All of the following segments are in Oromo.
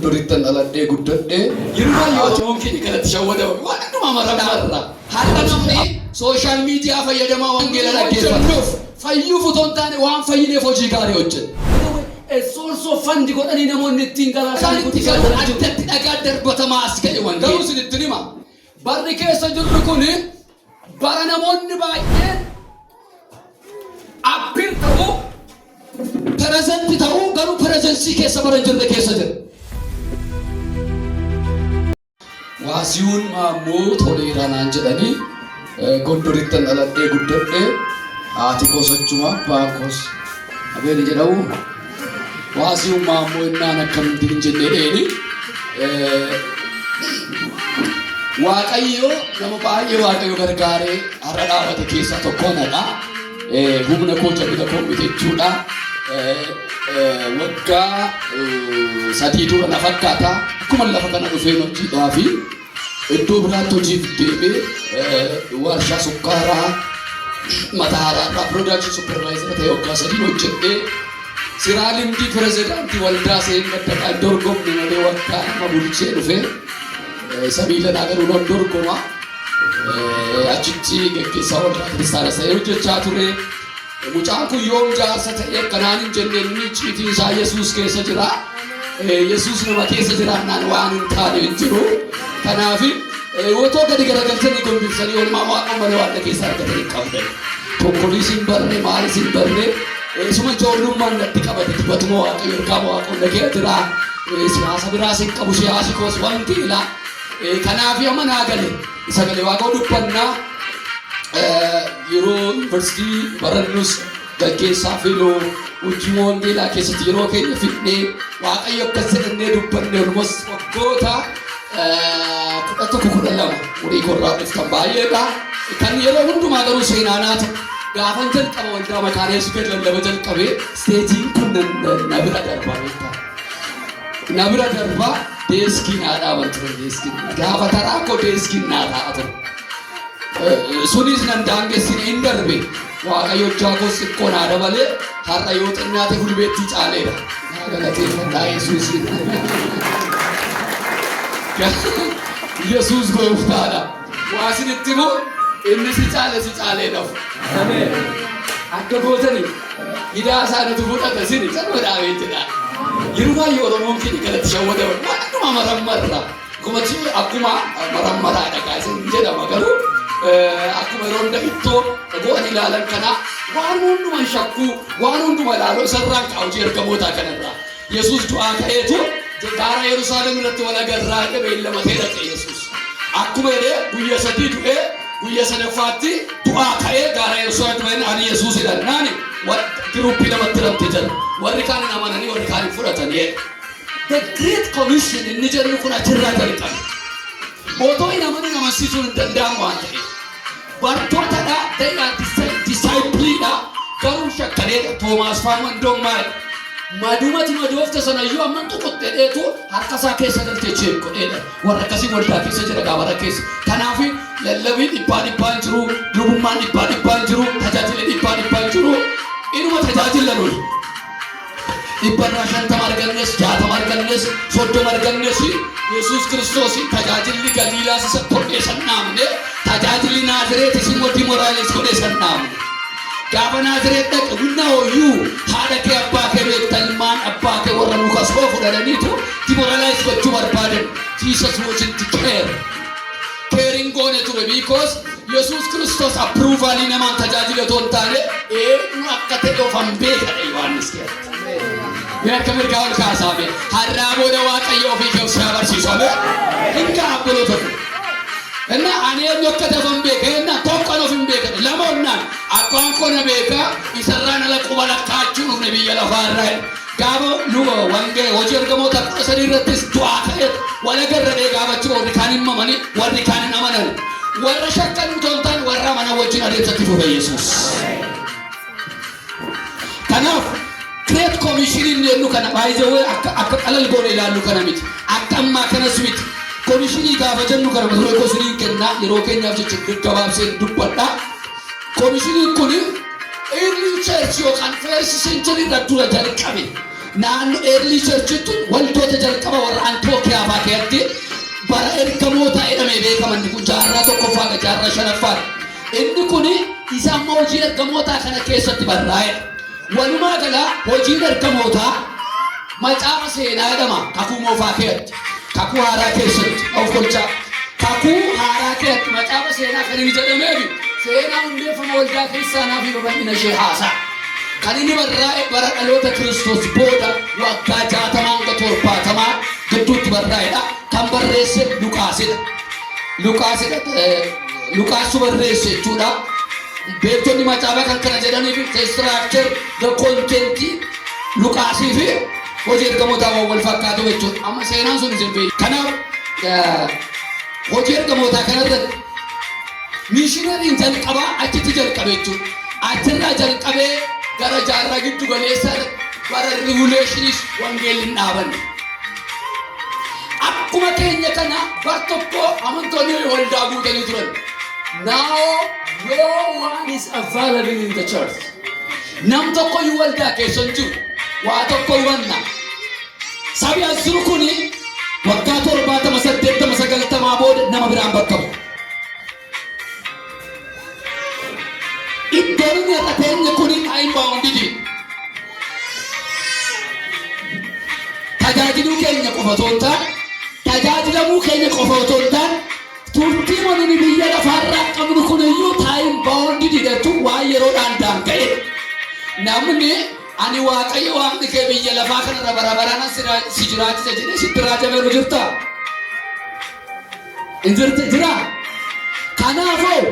Durittan dhaladhee guddadhee. Yeroo baay'ee Oromoon keenya kanatti shawwadama. Waan hundumaa maramarra. Har'a namni social media fayyadamaa wangeela dhaggeeffata. Fayyuuf otoo hin taane waan fayyineef hojii gaarii hojjenna. A source of fund godhanii namoonni ittiin garaa isaanii itti garuu addatti dhagaa darbatamaa as ga'e wangeela. Garuu isinittin hima. Barri keessa jirru kun bara namoonni baay'een appear ta'uu, present ta'uu, garuu presence keessa bara hin jirre keessa jira. Waasiyuun Maammoo Toleeraa naan jedhanii, Gondorittan dhaladhee guddadhee. Haati koos achuma, abbaan koos Abeeni jedhamu. Waasiyuun Maammoo innaan akkamti hin jennee dheeni. Waaqayyo nama baay'ee Waaqayyo gargaaree har'a dhaabate keessaa tokko anadha. Humna koo, jabina koo miti jechuudha. Waggaa 3 dura na fakkaata. Akkuma lafa kana dhufeen hojiidhaa fi iddoo biraatti hojiif deemee, warshaa sukkaaraa Mataa Haraarraa production supervisor ta'e waggaa 3 hojjedhee, siraa limdii pirezidaantii waldaa seen gaddaqaa hin dorgomne malee waggaa nama bulchee dhufee sabiila naa garuu nan dorgoma. Achitti gaggeessaa waldaa kiristaana ta'ee hojjechaa ture. Mucaan kun yoom jaarsa ta'e akkanaan hin jenne, inni icciitiin isaa Yesuus keessa jira. Yesuus nama keessa jiraannaan waan hin taane hin jiru. Kanaaf otoo gadi garagalchanii gombifsanii oolmaa Waaqa malee waan keessa argatan hin qabdan. Tokkoliis hin barne, maalis hin barne. Isuma ijoollummaan natti qabate, dibatuma Waaqayyo, ergaama Waaqayyo na keessa jira. Siyaasa biraas hin qabu, siyaasi koos wangeela. Kanaaf amma naa gale sagalee Waaqoo dubbannaa. Yeroo yuunivarsiitii barannus gaggeessaa fellow hojii wangeelaa keessatti yeroo keenya fixnee, Waaqayyo akkas jedhannee dubbanne. Olmos waggoota 11, 12 umurii korraa dhuftan baay'eedha. Kan yeroo hundumaa garuu seenaa naa ta'u, gaafan jalqaba waldaa Makaana Yesuus gad lallaba jalqabee, stageiin kun na bira darbaa beektaa. Na bira darbaa, deskii naa dhaaban ture deskiin. Gaafa taraa koo deskiin naa taa'a ture. Sunis nan daangessine, hin darbe. Waaqayyo hojjaa koos xiqqoo naa dabalee, har'a yoo xinnaate fulbeettii caaleera. Naa galateeffadhaa Yesuusiin. Yesuus gooftaadha. Waa isinitti himu, inni si caale si caalee nafu. Akka gootanii hidhaa isaaniitu fudhata isin sanuma dhaabee jedha. Yeroo baay'ee Oromoon keenya kanatti shawwadaman waan hundumaa marammarra. Akkuma marammaraadha kaasan jedhama, garuu akkuma yeroo hunda ittoo go'an ilaalan kana waan hunduma shakkuu, waan hunduma ilaalu isarraan ka'a hojii ergamootaa kanarraa. Yesuus du'aa ka'eetu gaara Yerusaalem irratti wal agarraa jedhee beellamatee dhaqe Yesuus. Akkuma jedhee guyya 3 du'ee, guyya sadaffaatti du'aa ka'ee gaara Yerusaalem dhufeen ani Yesuus jedhannaani groupii lamatti ramte jala. Warri kaan hin amananii, warri kaan hin fudhatanii. The Great Commission inni jennu kun achirraa jalqabe. Otoo hin amanin amansiisuun hin danda'amu waan ta'eef. Bartootadha, they are discipleidha, garuu shakkaneedha. Toomaas faan wandoon maali? Madumati madoofte sanayyuu amma tuqutte dheetu harka isaa keessa galtee check godheedha. Warra akkasii waldaa keessa jira gaabara keessa. Kanaaf lallabii dhibbaa dhibbaan jiru, lubummaan dhibbaa dhibbaan jiru, tajaajilli dhibbaa dhibbaan jiru. Inuma tajaajila nuyi. 50% argannes, 60 argannes, 30 argannes, Yesuus Kiristoos tajaajilli Galiilaas isa godhee san dhaabne, tajaajilli Naazireetis immoo demoralize godhee san dhaabne. Gaafa Naazireet dhaqe gunnaa hoyyuu haadha kee abbaa kee beekta, ilmaan abbaa kee warra muka soo fudhataniitu demoralize gochuu barbaadan. Jesus wasn't care. Caring goone ture because Yesuus Kiristoos approvalii namaan tajaajila otoo hin taane eenyu akka ta'e ofan beekadha Yohaannis keessatti. Mee harka mirgaa ol kaasaame, har'aa booda Waaqayyo ofii kee of si agarsiisu. Ameen. Hin ga'a, obboloota koo. Inna ani eenyu akka ta'e ofan beeka enna tokkon of hin beekadha. Lama onnaan abbaan koo na beeka, isarraan ala quba lakkaa'achuu dhufne biyya lafaarraa. Gaafa nu wangee hojii ergamoota 13 irrattis du'aa ka'eet wal agarradhee gaafachuu, warri kaan hin mamanii, warri kaan hin amanan. Warra shakkan otoo hin taane warra amanan wajjin adeemsatti fufe Yesuus. Kanaaf Great Commission inni jennu kana baay'ee akka qalal goone ilaallu kana miti. Akka ammaa kanas miti. Commissionii gaafa jennu kana mata duree koo isiniin kennaa, yeroo keenyaaf jecha gabaabseen dubbadha. Commissioniin kun early church yookaan first century irra dura jalqabe. Naannoo early church jechuun waldoota jalqaba warra Antookiyaa fa'aa keessatti bara ergamootaa jedhamee beekaman kun jaarraa tokkoffaa jaarraa shanaffaadha. Inni kun isa amma hojii ergamootaa kana keessatti barraa'edha. Walumaa gala hojiin ergamootaa macaafa seenaa jedhama kakuu moofaa keessatti, kakuu haaraa keessatti of golchaa. Kakuu haaraa keessatti macaafa seenaa kan inni jedhameef seenaa hundeeffama waldaa kiristaanaa fi babal'ina ishee haasa'a. Kan inni barraa'e bara dhaloota Kiristoos booda waggaa 60 hanga 70 gidduutti barraa'edha. Kan barreesse Luqaasidha. Luqaasidha. Luqaasu barreesse jechuudha. Beektonni macaafaa kan kana jedhaniif the structure, the content Luqaasii fi hojii ergamootaa waan wal fakkaatu jechuudha. Amma seenaan sun isin fayyada. Kanaaf hojii ergamootaa kanarratti missionaryn jalqabaa achitti jalqabe jechuudha. Achirraa jalqabee gara jaarraa giddu galeessa bara revolutioniis wangeelli hin dhaabanne. Akkuma keenya kana bar tokko amantoonni waldaa guutanii turan. Now no one is available in the church. Nam tokko iyyuu waldaa keessa hin jiru. Waa tokko hubanna. Sabi as jiru kuni waggaa 70, 80, 90 booda nama biraan bakka bu'a. Iddoon inni irra teenye kuni time bounded. Tajaajiluu keenya qofa otoo hin taane, tajaajilamuu keenya qofa otoo hin taane, turtii manni biyya lafaarraa qabnu kun iyyuu time bounded jechuun waan yeroodhaan daanga'e. Namni ani Waaqayyo Waaqni kee biyya lafaa kanarra bara baraan si jiraachisa jedhee sitti raajameeru jirta? Hin jirti jira? Kanaafuu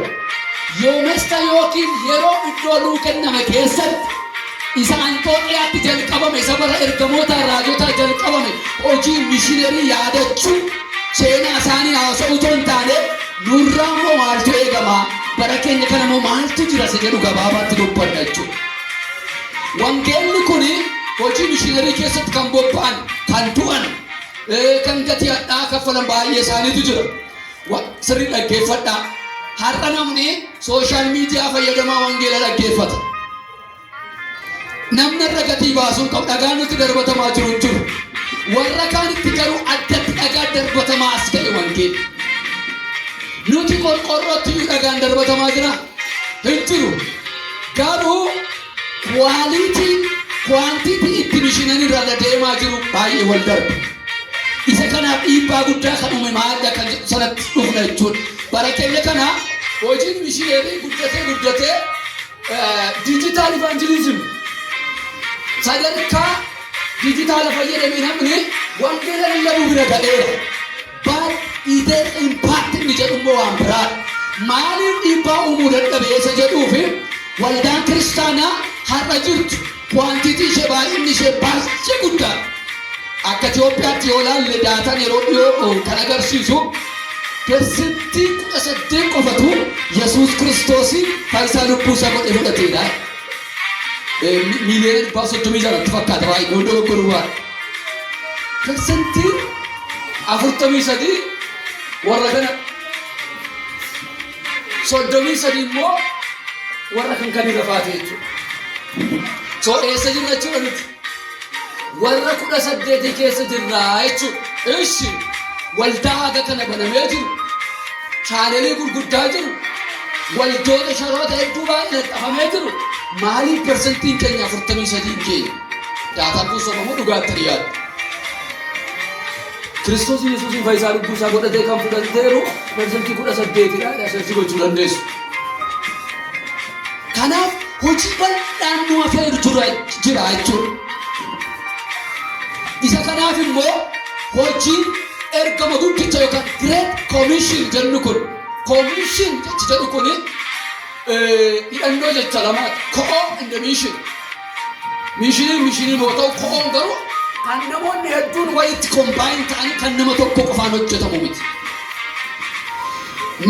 yoomessa yookiin yeroo iddoo nuu kenname keessatti isa Anxooqiyaatti jalqabame, isa bara ergamoota raajotaa jalqabame hojii missionary yaadachuu, seenaa isaanii haasa'uu otoo hin taane, nurraa immoo maaltu eegama, bara keenya kana immoo maaltu jira isa jedhu gabaabaatti dubbanna jechuudha. Wangeelli kuni hojii missionary keessatti kan bobba'an, kan du'an, kan gatii hadhaa kaffalan baay'ee isaaniitu jira. Sirrii dhaggeeffadhaa. Har'a namni social media fayyadamaa wangeela dhaggeeffata. Namni irra gatii baasuun qabu dhagaan nuti darbatamaa jiru hin jiru. Warra kaanitti garuu addatti dhagaa darbatamaa as ga'e wangeelli. Nuti qorqorrootti iyyuu dhagaan darbatamaa jira? Hin jiru. Garuu quality quantity itti missionary irra deemaa jiru baay'ee wal darba. Isa kanaaf dhiibbaa guddaa kan uume maalidha kan jedhu sanatti dhufna jechuudha. Bara keenya kana hojiin missionary guddatee guddatee digital evangelism sadarkaa dijitaala fayyadamee namni wangeela lallabuu bira ga'eera. But either impact inni jedhu immoo waan biraadha. Maaliif dhiibbaa uumuu dadhabe isa jedhuufi waldaan kiristaanaa har'a jirtu quantity ishee, baay'inni ishee baay'ee guddaadha. Akka Itoophiyaatti yoo ilaalle dataan yeroo dhiyoo kan agarsiisu 18% qofatu Yesuus Kiristoosiin fayyisaa lubbuu isaa godhee fudhateedha. 136,000,000 fakkaata, baay'ee yoo dogoggoruu baadhe. 43% warra kana, 33 immoo warra kan kan irra faate jechuudha. So eessa jirra jechuudha nuti? Warra 18 keessa jirra jechuudha. Ishi waldaa haga kana banamee jiru, channelii gurguddaa jiru, waldoota sharoota hedduu baay'ee laxxafamee jiru. Maaliif percentiin keenya 43 keenya? Dataan kun sobamoo dhugaatti dhiyaatu? Kiristoos Yesuusin fayyisaa lubbuu isaa godhatee kan fudhateeru 18%dha. Asirratti gochuu dandeessu. Kanaaf hojii bal'aan nu hafeeru jira jechuudha. Isa kanaaf immoo hojiin ergama guddicha yookaan Great Commission jennu kun, commission jechi jedhu kun hidhannoo jecha lamaati. Co and mission. Missioniin missionii yoo ta'u, coon garuu kan namoonni hedduun walitti combine ta'anii kan nama tokko qofaan hojjetamu miti.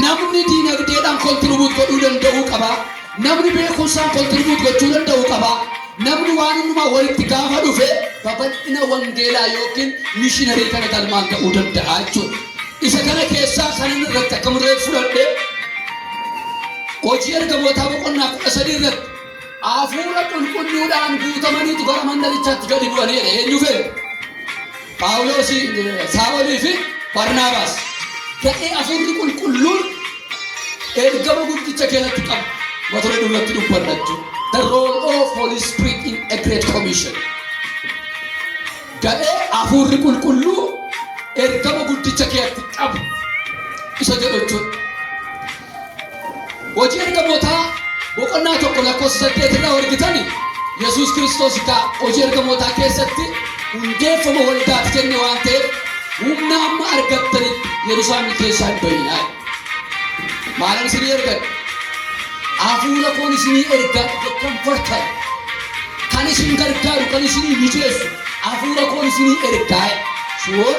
Namni diinagdeedhaan contribute godhuu danda'uu qaba. Namni beekumsaan contribute gochuu danda'uu qaba. Namni waan hundumaa walitti gaafa dhufe babal'ina wangeelaa yookiin missionary kana galmaan ga'uu danda'a jechuudha. Isa kana keessaa kan inni irratti akka murree fudhadhe hojii ergamootaa boqonnaa 13 irratti Hafuura qulqulluudhaan guutamaniitu gara mandarichaatti gadi bu'anii jedhe. Eenyu fedhe? Phaawulos, Saa'olii fi Barnaabaas. Ga'ee hafuurri qulqulluun ergama guddicha keessatti qabu mata duree irratti dubbanna jechuudha. The role of Holy Spirit in a Great Commission. Ga'ee hafuurri qulqulluu ergama guddicha keessatti qabu isa jedhu jechuudha. Hojii Ergamootaa boqonnaa 1 lakkoofsa 8 irraa argitani, Yesuus Kiristoos kaa hojii ergamootaa keessatti hundeeffama waldaati jenne waan ta'eef, humna amma argattanitti Yerusaalem keessaa hin bayinaa. Maalan isinii ergan? Hafuura koon isinii erga, the comforter. Kan isin gargaaru, kan isinii mijeessu, hafuura koon isinii ergaa. So,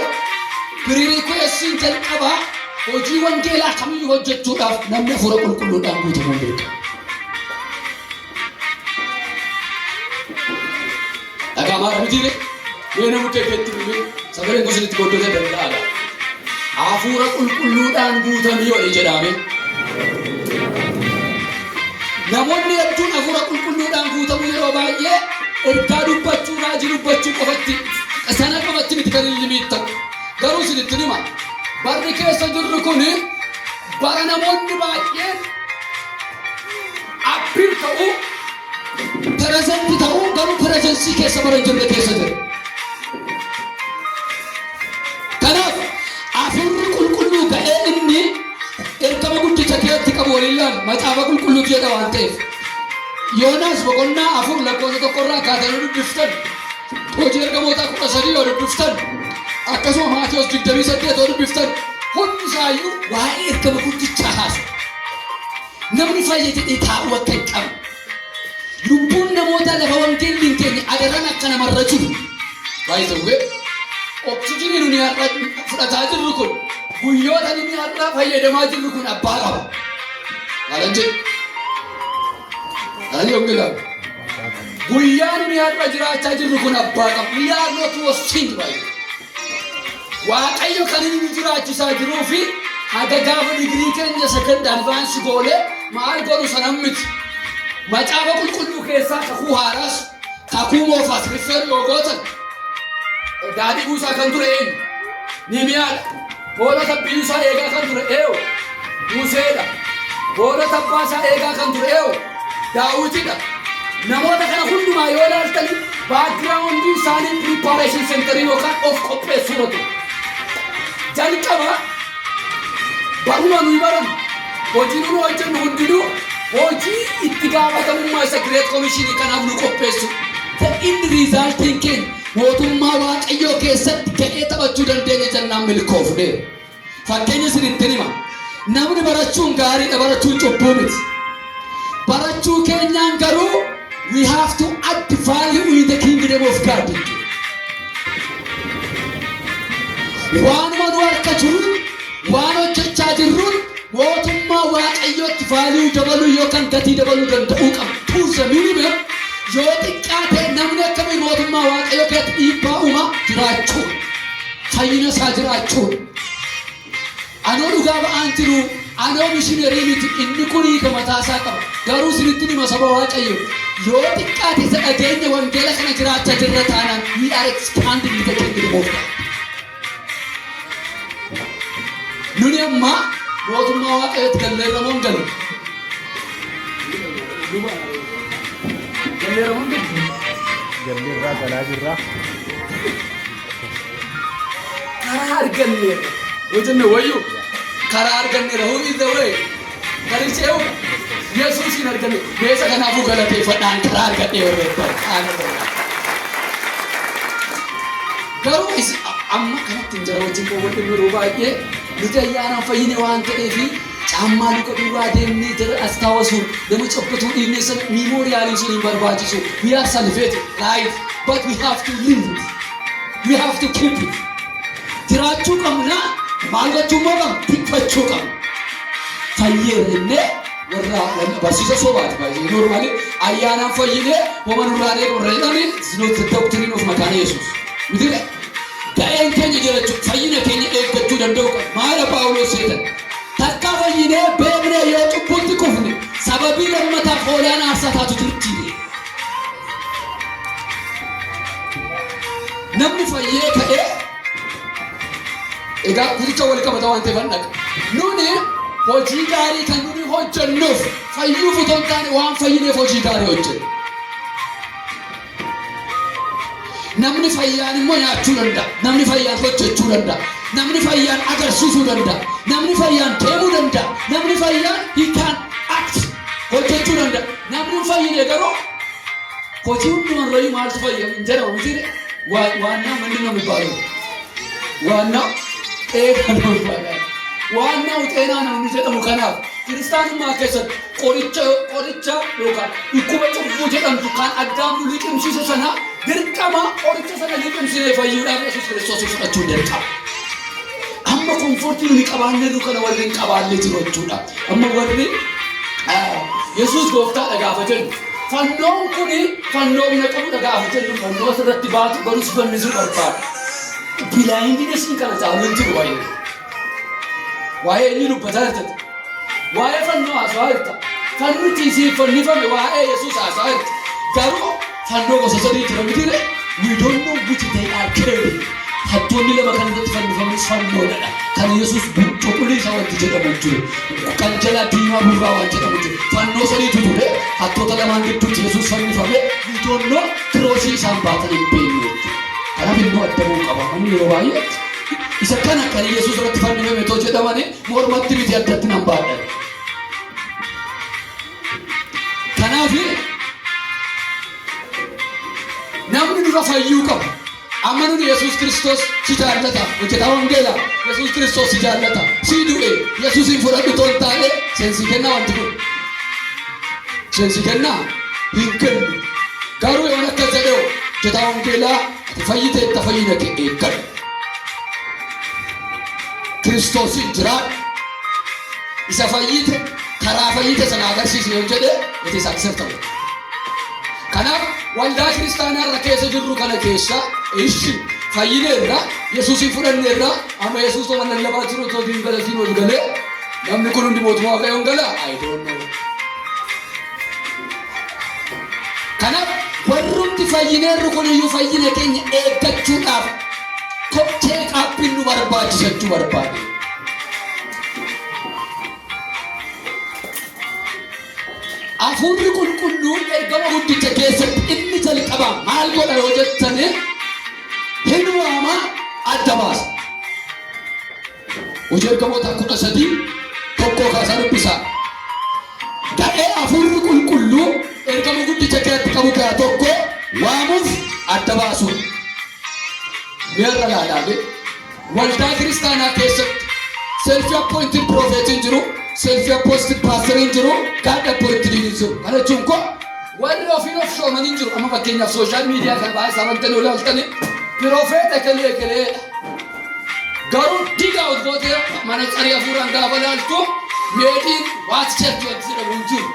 prerequisite jalqabaa hojii wangeelaa kamiyyuu hojjechuudhaaf namni hafuura qulqulluudhaan guutamuu beeka. Dhagamaa mitiire, mee nama keetti mee sagaleen gosa itti goddota danda'aadha. Hafuura qulqulluudhaan guutamii walii jedhame. Namoonni hedduun hafuura qulqulluudhaan guutamuu yeroo baay'ee ergaa dubbachuu, raajii dubbachuu qofatti, sana qofatti miti kan inni miittamu. Garuu isinitti hima. Barri keessa jirru kun bara namoonni baay'een appear ta'uu, present ta'uu, garuu presence keessa bara hin jirre keessa jira. Kanaaf hafuurri qulqulluu ga'ee inni ergama guddicha keessatti qabu waliin laal, macaafa qulqulluutu jedha waan ta'eef. Yoonaas boqonnaa 4 lakkoofsa 1 irraa kaatanii dubbiftan, hojii ergamootaa 13 yoo dubbiftan, akkasuma Maatiyos 28 yoo dubbiftan, hundi isaayyuu waa'ee ergama guddichaa haasu. Namni fayya jedhee taa'uu akka hin qabne. Lubbuun namoota lafa wangeelli hin keenya adaran akka namarra jiru. Baay'ee oksijinii nuni har'a fudhataa jirru kun, guyyoota nuni har'a fayyadamaa jirru kun abbaa qaba. Maalan jedhu? Maalan jedhu? Guyyaa nuni har'a jiraachaa jirru kun abbaa qaba. We are not wasting baay'ee. Waaqayyo kan inni nu jiraachisaa jiruu fi haga gaafa digirii keenya second advance goolee maal godhu sanan miti. Macaafa qulqulluu keessaa kakuu haaraas kakuu moofaas refer yoo gootan, daadhii buusaa kan ture eenyu? Nimiyaadha. Hoolota biyyuusaa eegaa kan ture eenyu? Museedha. Hoolota abbaasaa eegaa kan ture eenyu? Daawitidha. Namoota kana hundumaa yoo ilaaltan, background isaanii preparation center yookaan of qopheessuudha ture. Jalqaba baruma nuyi barannu, hojii nuyi hojjennu hundinuu hojii itti gaafatamummaa isa Great Commission kanaaf nu qopheessu. Inni resultiin keenya mootummaa Waaqayyoo keessatti ga'ee taphachuu dandeenya jennaan milkoofne. Fakkeenya isinitti hima. Namni barachuun gaariidha, barachuun cubbuu miti. Barachuu keenyaan garuu we have to add value in the kingdom of God. Waanuma nu harka jiruun, waan hojjechaa jirruun mootummaa Waaqayyootti value dabaluu yookaan gatii dabaluu danda'uu qaba. To the minimum, yoo xiqqaate, namni akkamii mootummaa Waaqayyoo keessatti dhiibbaa uumaa jiraachuu, fayyina isaa jiraachuu. Anoo dhugaa ba'aan jiru, anoo missionary miti, inni kun hiika mataa isaa qaba. Garuu isinitti hima, saba Waaqayyo, yoo xiqqaate isa dhageenya wangeela kana jiraachaa jirra taanaan, we are expanding the kingdom of God. Nuni amma mootummaa Waaqayyootti galleerra moo hin galle? Galleerra moo hin galle? Galleerraa, galaa jirra. Karaa arganneerra. Yoo jenne wayyu, karaa arganneerra. Who is the way? Karichi eenyu? Yesuusin arganne. Beesa kanaafuu galateeffadhaan karaa argadhee warreettan. Garuu amma kanatti hin jira wajjin kan wal yeroo baay'ee nuti ayyaanaan fayyine waan ta'eefi caammaa luka duwwaa deemnee jara as taawwasuun nama cobbatuu dhiibnee sana memorialiin sun hin barbaachisu. We are salvated, right? But we have to live it. We have to keep it. Jiraachuu qabna, maal gochuu immoo qabna? Tikfachuu qabna. Fayyeera jennee warra barsiisa sobaati baay'ee. Normally ayyaanaan fayyinee homa nurraa eegu warra jedhanii, it's not the doctrine of Makaana Yesuus. Miti, ga'een keenya jiraachuu, fayyina keenya eeggachuu danda'u qabna. Maala Phaawulos seetan? Takka fayyinee beeknee yoo cubbutti kufne, sababii lammataaf hoolaan aarsaa taatu jirti. Namni fayyee ka'ee, egaa kuticha wal qabata waan ta'eef dhaqa. Nuni hojii gaarii kan nuni hojjennuuf fayyuuf otoo hin taane, waan fayyineef hojii gaarii hojjennu. Namni fayyaan immoo nyaachuu danda'a. Namni fayyaan hojjechuu danda'a. Namni fayyaan agarsiisuu danda'a. Namni fayyaan deemuu danda'a. Namni fayyaan, he can act, hojjechuu danda'a. Namni hin fayyine garuu hojii hundumarrayyuu maaltu fayya hin jedhamu miti. ዋናው ምንድን ነው የሚባለው? ዋናው ጤና ነው ይባላል። ዋናው ጤና ነው inni jedhamu. Kanaaf kiristaanummaa keessatti qoricha yookaan dhukkuba cubbuu jedhamtu kan Addaam nu liqimsiise sana, dirqama qoricha sana liqimsinee fayyuudhaaf Yesuus Kiristoos fudhachuun dirqama. Amma comfort nuni qabaanneerru kana warri hin qabaanne jiru jechuudha. Amma warri Yesuus gooftaadha gaafa jennu, fannoon kuni fannoo humna qabudha gaafa jennu, fannoo asirratti baatu garuu si fannisuu barbaada. Blindness kana caalu hin jiru waa'ee. Waa'ee inni dubbataa jirta. Waa'ee fannoo haasawaa jirta. Fannichi siif fannifame, waa'ee Yesuus haasawaa jirta. Garuu fannoo gosa sadii jira miti? We don't know which they are carrying. Hattoonni lama kan irratti fannifames fannoodha. Kan Yesuus cuquliisa wanti jedhamu jiru. Kan jala diimaa burraa waan jedhamu jiru. Fannoo sadiitu ture. Hattoota lamaan gidduutti Yesuus fannifame. We don't know, cross isaan baatan hin beeknu jechuudha. Kanaaf immoo addamuu qaba. Namni yeroo baay'ee isa kana kan Yesuus irratti fannifame too jedhamani mormatti miti, addatti nan baadhan. Kanaaf namni dura fayyuu qaba. Amma nuni Yesuus Kiristoos si jaallata. Hojjetaa wangeelaa, Yesuus Kiristoos si jaallata. Si du'e, Yesuusin fudhadhu too hin taane, sense kennaa wanti kun. Sense kennaa hin kennu. Garuu yoon akka jedhee, hojjetaa wangeelaa, ati fayyiteetta, fayyina kee eeggadhu. Kiristoosin jiraadhu. Isa fayyite, karaa fayyite sana agarsiisi yoo jedhe, it is acceptable. Kanaaf waldaa kiristaanaa irra keessa jirru kana keessa, ishi fayyineerra, Yesuusin fudhanneerra, amma Yesuus toma lallabaa jiru otoo hin galasiin ol galee, namni kun hundi mootummaa Waaqayyoon gala? I don't know. Kanaaf warrumti fayyineerru kun iyyuu fayyina keenya eeggachuudhaaf check upiin nu barbaachisa jechuu barbaade. Hafuurri qulqulluun ergama guddicha keessatti inni jalqabaa maal godha yoo jettane, hin waama, adda baasa. Hojii Ergamoota 13:1 kaasaa dubbisaa. Ga'ee hafuurri qulqulluu ergama guddicha keessatti qabu keessaa tokko waamuuf adda baasuudha. Mi'arra laalaame, waldaa kiristaanaa keessatti self appointed prophetiin jiru, self appointed pastoriin jiru, God appointed hin jiru. Kana jechuun koo warri ofiin of shoomanii jiru. Amma fakkeenyaaf social media kana baay'ee sabantanii olaaltanii prophet ekelee ekeleedha. Garuu diga gootee mana carii hafuuraan gaafa laaltu, meetiin waat church wanti jedhamu hin jiru.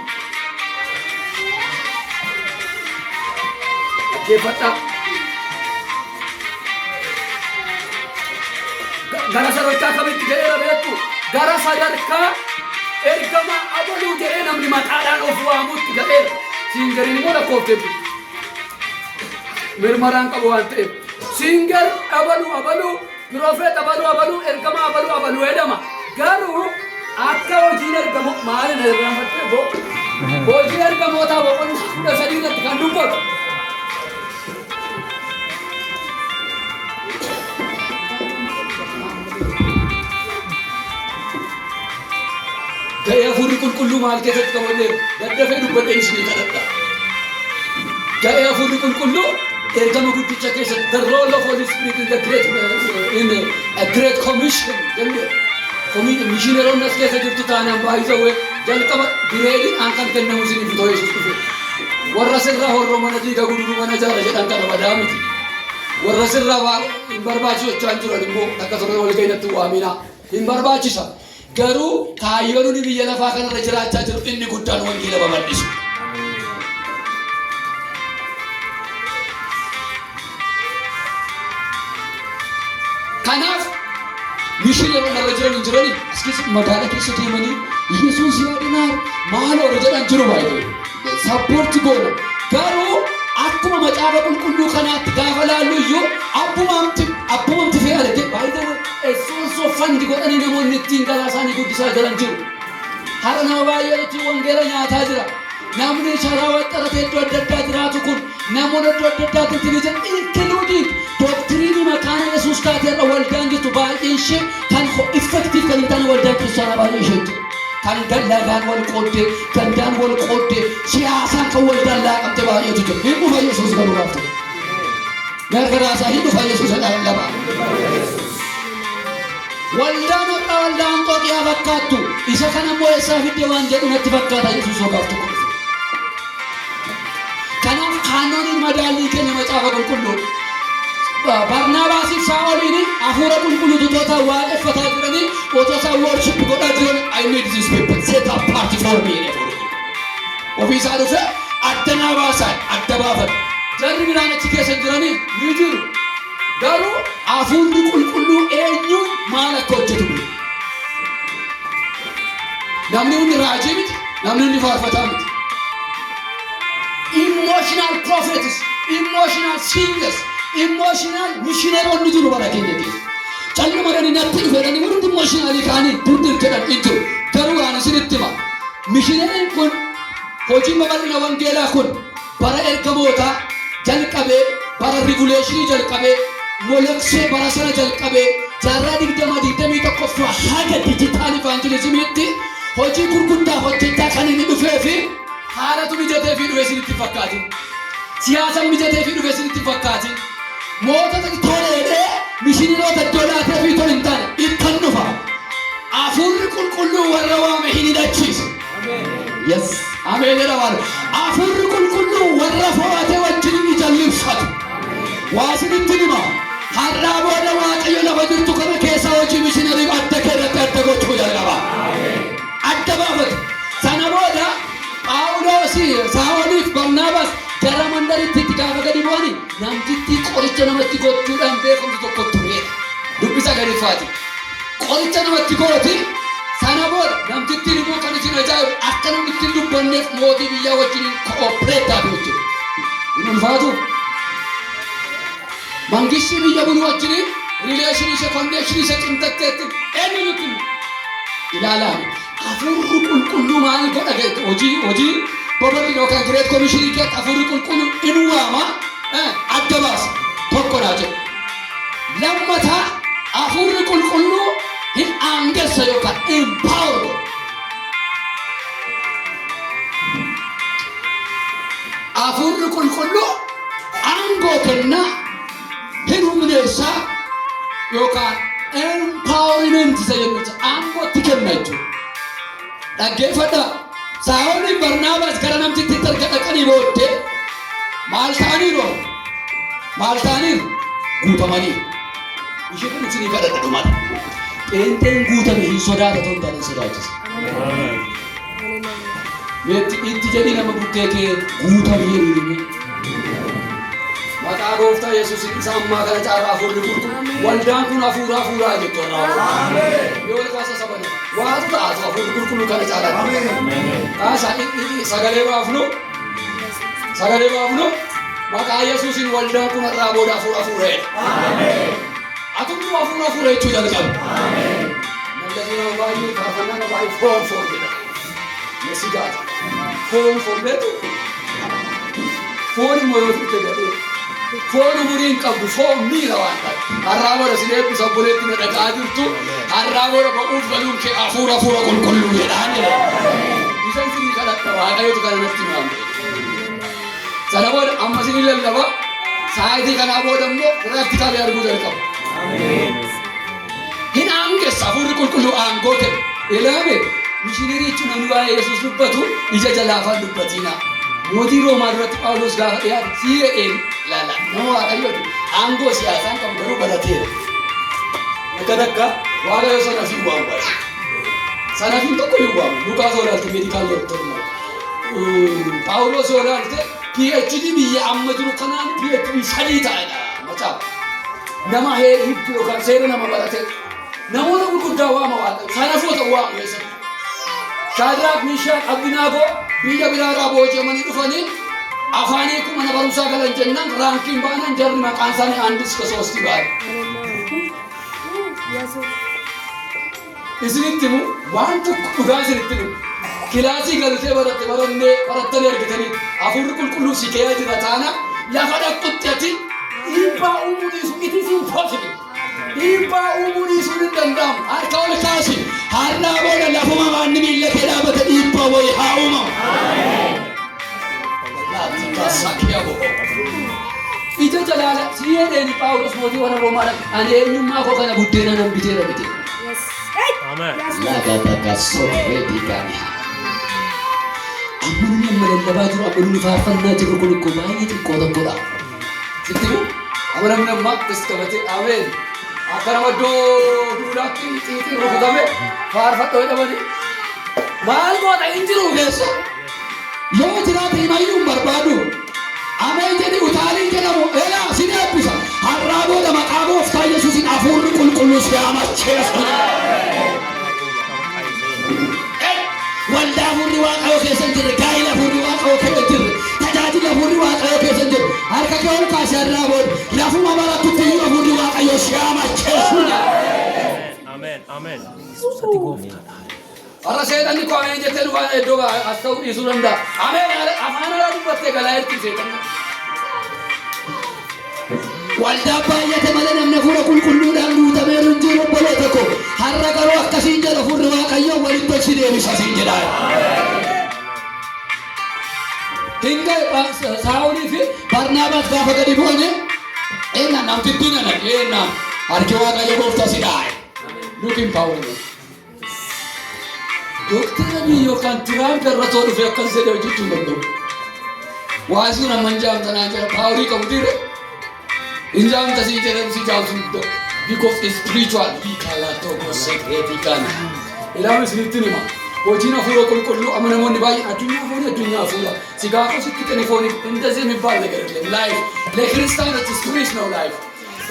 Dhaggeeffadhaa. Gara sadarkaa kamitti ga'eera beektu? Gara sadarkaa ergama abaluu jedhee namni maqaadhaan of waamutti ga'eera. Singeriin immoo lakkoofteef mirmaraan qabu waan ta'eef. Singer abaluu abaluu, prophet abaluu abaluu, ergama abaluu abaluu jedhama. Garuu akka hojiin ergamu maalin irraanfattee bo hojii ergamootaa boqonnaa 13 irratti kan dubbatu. Ga'ee hafuurri qulqulluu maal keessatti qabannee daddafee dubbadheen isinii kadhadha. Ga'ee hafuurri qulqulluu ergama guddicha keessatti, the role of Holy Spirit in a great commission jennee, mishineeronni as keessa jirtu taanaan, baay'isawee jalqaba gireediin aan kan kennamu isiniif utoo Yesuus dhufe. Warra sirraa horroo mana diiga guduruu mana jaara jedhan kana badaa miti. Warra sirraa hin barbaachisu jechaa hin jiran immoo akka turre wal gahinatti waaminaa hin barbaachisa. Garuu kaayyoon nuti biyya lafaa kanarra jiraachaa jiru inni guddaan wangeela babal'isu. Kanaaf mishineeronni irra jiran hin jirani, as keessa magaalaa keessa deemanii Yesuus yaadinaa maal warra jedhan jiru, baay'ee support goona. Garuu akka Akkuma Macaafa Qulqulluu kanaatti gaafa laallu iyyuu abbumamti abbumamti fe'ale by the way, a source of fund godhanii namoonni ittiin garaa isaanii guddisaa jiran jiru. Har'a nama baay'eetu wangeela nyaataa jira. Namni sharaa waxxaratee iddoo adda addaa jiraatu kun, namoonni iddoo adda addaatti ittiin jiran, including doctrine Makaana Yesuus taatee irra waldaan jirtu baay'een ishee kan effective kan hin taane, waldaan kiristaanaa baay'ee ishee jiru. Kan lagaan wal qooddee, gandaan wal qooddee, siyaasaan kan waldaan laaqamte baay'eetu jiru. Hin dhufa Yesuus garuu gaaf ta'e. Gargaraasaa hin dhufa Yesuus lama. Waldaan har'a waldaa Anxooqiyaa fakkaattu isa kana immoo eessaa fidde waan jedhu natti fakkaata Yesuus gaaf tokko dhufe. Kanaaf kaanoniin madaallii keenya Macaafa Qulqulluu. Barnaabaasiif Saa'oliin hafuura qulqulluutu otoo waaqeffataa jiranii, otoo isaan worship godhaa jiran, "I need these people set apart for me" jedhe hafuurri qulqulluun. Ofii isaa dhufe adda naa baasan, adda baafate. Jarri biraan achi keessa jiranii ni jiru. Garuu hafuurri qulqulluu eenyuun maal akka hojjetu beeku. Namni hundi raajii miti, namni hundi faarfataa miti. Emotional prophets, emotional singers, emotional missionaroonni jiru bara keenya keessa. Calluma dhani natti dhufedhani hundi emotionally kaanii durdir jedhan hin jiru. Garuu waan isinitti hima. Missionariin kun, hojiin babal'ina wangeelaa kun bara ergamootaa jalqabee, bara revolution jalqabee, moloksee bara sana jalqabee, jaarraa 20 21ffaa haga digital evangelismiitti hojii gurguddaa hojjechaa kan inni dhufee fi haalatu mijatee fi dhufe isinitti fakkaatin. Siyaasa mijatee fi dhufe isinitti fakkaatin. Mootota toleedhee mishiiniroota iddoo laatee fi tol hin taane ittan dhufa. Hafuurri qulqulluu warra waame hin hidhachiisa. Yes. Ameen jedha waan. Hafuurri qulqulluu warra fo'atee wajjin hin jallibsatu. Waa isinitti hima. Har'aa booda Waaqayyo lafa jirtu kana keessa hojii missionary adda kee irratti adda gochuu jalqaba. Adda baafatu. Sana booda Phaawulos, Saa'oliif Barnaabaas gara mandaritti itti gaafa gadi bu'ani, namtittii qoricha namatti gochuudhaan beekamtu tokko tureera. Dubbisa gadifaati. Qoricha namatti gooti. Sana booda namtittiin immoo, kan isin ajaa'ibu, akka namni ittiin dubbanneef mootii biyyaa wajjin cooperate taate hojjetu. Hin ulfaatu. Mangistii biyya buluu wajjin relation ishee, connection ishee cimtatteetti eenyu nutti ilaalaa. Hafuurri qulqulluu maal godha? Hojii babal'ina yookaan Great Commission keessatti hafuurri qulqulluu in waama, adda baasa, tokkodhaa jedhu. Lammataa, hafuurri qulqulluu hin aangessa yookaan empower godha. Hafuurri qulqulluu aangoo kennaa, hin humneessaa yookaan empowerment isa jennuti aangootti kenna jechuudha. Dhaggeeffadhaa. Saa'oliin Barnaabaas gara namtitti erga dhaqanii booddee maal ta'aniiru? Maal ta'aniiru? Guutamaniiru. Ishee kun isinii kadhadha dhumata. Pheenxeen guutame hin sodaata ta'uu hin taane hin sodaachisa. Meetti itti jedhii nama bukkee kee guutamee jedhii. Maqaa gooftaa Yesuus isa ammaa kana caalaa hafuurri qulqulluu waldaan kun hafuura hafuuraa jettu irraa. Yoo kaasa sabani waatu taatu hafuurri qulqulluu kana caalaa. Kaasa sagalee baafnu, sagalee baafnu, maqaa Yesuusiin waldaan kun irraa booda hafuura hafuureedha. Atumtuu hafuura hafuura jechuu jalqabu. Namni nama baay'ee faarfannaa nama baay'ee foon foon jedha. Yesigaata. Foon foon beektu? Foon immoo yoo turte gadhee. Foon umurii hin qabdu, foon miira waan ta'e. Har'aa booda sin eebbisa, obboleetti na dhaga'aa jirtu. Har'aa booda ba'uuf galuun kee hafuura hafuura qulqulluu jedhaan jedha. Isa isinii kadhadha, Waaqayyotu kana natti himaa. Sana booda amma isinii lallaba. Saayitii kanaa booda immoo practically arguu jalqabu. Hin aangessa, hafuurri qulqulluu aangoo kenna. Ilaame, missionary jechuun namni waa'ee Yesuus dubbatu ija jalaafaan dubbatiina. Mootii Roomaa duratti Phaawulos gaafa dhiyaate sii jedheen ilaala. Nama Waaqayyooti. Aangoo siyaasaan qabu garuu barateera. Akka takka Waaqayyo sana fi waamu baay'ee. Sanafiin tokko hin waamu. Luqaas olaalte medical doctor. Phaawulos olaalte PhD biyya amma jiru kanaan PhD 3 ta'edha macaafa. Nama hedduu yookaan seera nama barate. Namoota gurguddaa waama Waaqayyo. Sanafoota waamu eessatti. Shaadiraak, Miishaak, Abdinaagoo biyya biraarraa booji'amanii dhufanii Afaanii kun mana barumsaa galan jennaan rankiin baanan jarri maqaan isaanii አንድ እስከ ሶስት ይባል. Isinitti himu, waan tokko dhugaa isinitti himu. Kilaasii galtee baratte, barannee barattanii argitanii, hafuurri qulqulluu si keessa jira taana lafa dhaqxutti ati dhiibbaa uumuu dhiisu, it is impossible. Dhiibbaa uumuu dhiisuun hin danda'amu. Harka ol kaasi. Har'aa booda lafuma maanni miilla kee dhaabate dhiibbaa wayii haa uumamu. Ija jalaala si jedheen Phaawulos mootii warra Roomaadhaan, ani eenyummaa koo kana buddeena nan biteera miti. Amen. Amma nuni amma lallabaa jiru, amma nuni faarfannaa jirru kun ikkoo baay'ee xiqqoo tokkodha. Sitti himu, amma namni amma akkas qabatee ameen akka nama iddoo duulaatti xiixiin rukutame faarfadhoo jedhamanii maal goota hin jiru keessa. Yoo jiraate himayyuu hin barbaadu. Ameen jedhi, utaalii jedhamu elaa sin eebbisa. Har'aa booda maqaa gooftaa Yesuusin hafuurri qulqulluu si amacheessu. Waldaa hafuurri waaqayyoo keessa hin jirre, gaa'ela hafuurri waaqayyoo keessa hin jirre, tajaajila hafuurri waaqayyoo keessa hin jirre, harka kee ol kaasee har'aa booda lafuma barattutti iyyuu hafuurri waaqayyoo si amacheessu. Amen. Amen. Warra seexanni koo ameen jettee dhufaa iddoo as ta'uu dhiisuu danda'a. Ameen afaan alaa dubbattee galaa jirti seexanni. Waldaa baay'ate malee namni hafuura qulqulluudhaan guutameeru hin jiru, obboloota koo. Har'a garuu akkasiin jedha, hafuurri waaqayyoo walitti ol si deebisa siin jedha. Hin ga'e. Saa'olii fi Barnaabaas gaafa gadi bu'anii eenna namtittiin ana eenna harki waaqayyo gooftaa si dhaaye. Look in power. Doktara Abiy yookaan Tiraamp irra too dhufee akkas jedhee hojjechuu hin danda'u. Waa sun amma hin jaamta naan jedha, powerii qabu dhiire. Hin jaamta sii jedhan, si jaamsu hin danda'u. Because it's spiritual. Hiikalaa secret kana. Ilaalu isinitti hima. Hojiin hafuura qulqulluu amma namoonni baay'een addunyaa foonii, addunyaa hafuura. Si gaafa sitti kenne foonii እንደዚህ የሚባል ነገር የለም። Life ለክርስቲያኖች spirit ነው life.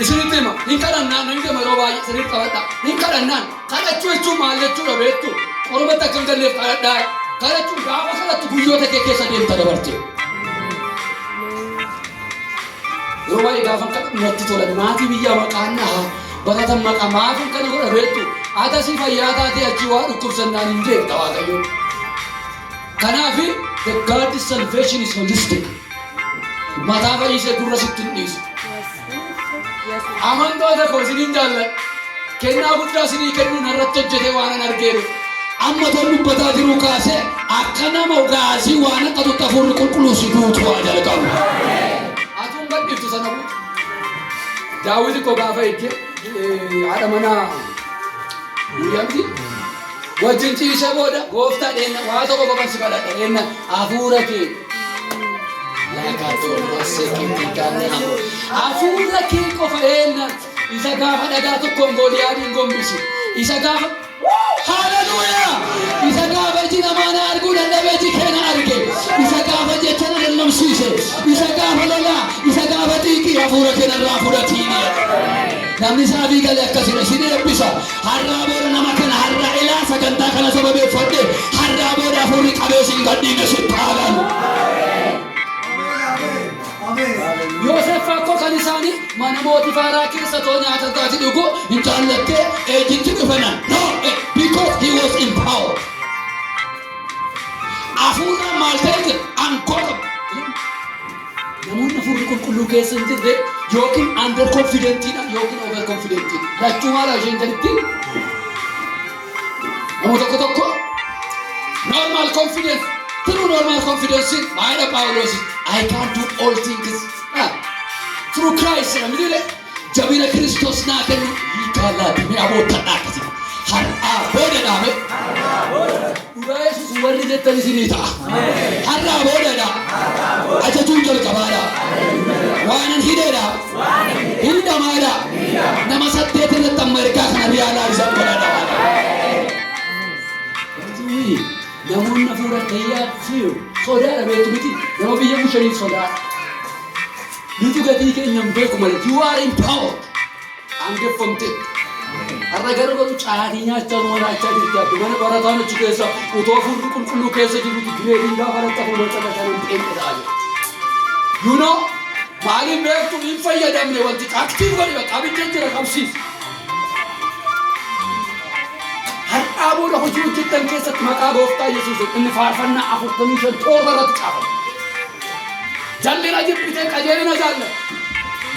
Isinitti hima, hin kadhannaan namni yeroo baay'ee sirriitti qabadha. Hin kadhannaan, kadhachuu jechuun maal jechuudha beektu? Qormatti akka hin galleef kadhadhaa. Kadhachuun gaafa kadhattu guyyoota kee keessa deemta dabarte. Yeroo baay'ee gaafa kadhatu natti tolan maatii biyyaa maqaan dhaha baratan maqaa maafin kana godha beektu? Atasii fayyaa taatee achii waa dhukkubsannaan hin deemta waaqayyoon. Kanaaf the God salvation is holistic. Mataa fayyisee gurra sitti hin dhiisu. Amantoota koo, isiniin jaalladha. Kennaa guddaa isinii kennuun irratti hojjetee waan an argeeru. Amma toon dubbataa jiru kaasee akka nama gaasii waan akka tutti hafuurri qulqulluu si guutuu haa jalqabu. Atuun gadhiiftu sana guutu. Daawit koo gaafa ejje haadha manaa Uuriyaamti wajjin ciisee booda, gooftaa dheenna waa tokko qofan si kadhadha, dheenna hafuura kee hafuura kee qofa eenna isa gaafa dhagaa tokkoon Gooliyaadiin gombisu, isa gaafa, haleluuyaa, isa gaafa iji namaa na arguu dadhabee iji kee na arge, isa gaafa jecha na lallabsiise, isa gaafa lolaa, isa gaafa xiiqii hafuura kee narraa fudhatiini. Namni isaafii galee akkasidha isin eebbisa. Har'aa booda nama kana har'a ilaa sagantaa kana sababeeffadhe, har'aa booda hafuurri qabee isin gadhiine sitti haagalu. Yoosef akkoo kan isaanii mana mootii Faaraa keessa too nyaata dhugaatii dhugu hin jaallattee ejjitti dhufana. No, because he was in power. Hafuura maal ta'e jira? Aangoo qaba. Namoonni hafuurri qulqulluu keessa hin jirre yookiin under confidentiidha yookiin over confidentiidha. Lachuu maal isheen jedhutti? Nama tokko tokko normal confidence, true normal confidence maayidha Phaawulos, "I can do all things through Christ" jedha mitiire? Jabina Kiristoos naa kennu hiikaalaati mi'a boottadhaa akkasii. Har'aa booda dhaame. Dhugaa Yesuus warri jettan isinii ta'a. Har'aa boodadha. Ajajuun jalqabaadha. Waanan hidheedha. Hidhamaadha. Nama saddeet irratti amma ergaa kana realize godhadha. Namoonni hafuura tayyaa fear sodaadha beektu miti, nama biyya bushaniif sodaadha. Nuti gatii keenya hin beeku malee you are empowered. Aangeffamte. Har'a garuu garuu caatii nyaachaa nu walaachaa jirti addu mana barataan achi keessa utoo hafuurri qulqulluu keessa jirutu gireediin gaafa laxxafu macaba shanan pheenxe ta'aa jira. Maaliin beektu hin fayyadamne wanti active godhi bakka abidda jira qabsiisi. Har'aa booda hojii hojjettan keessatti maqaa gooftaa Yesuus inni faarfannaa 45:7 irratti caafame. Jallina jibbitee qajeelina jaallatte.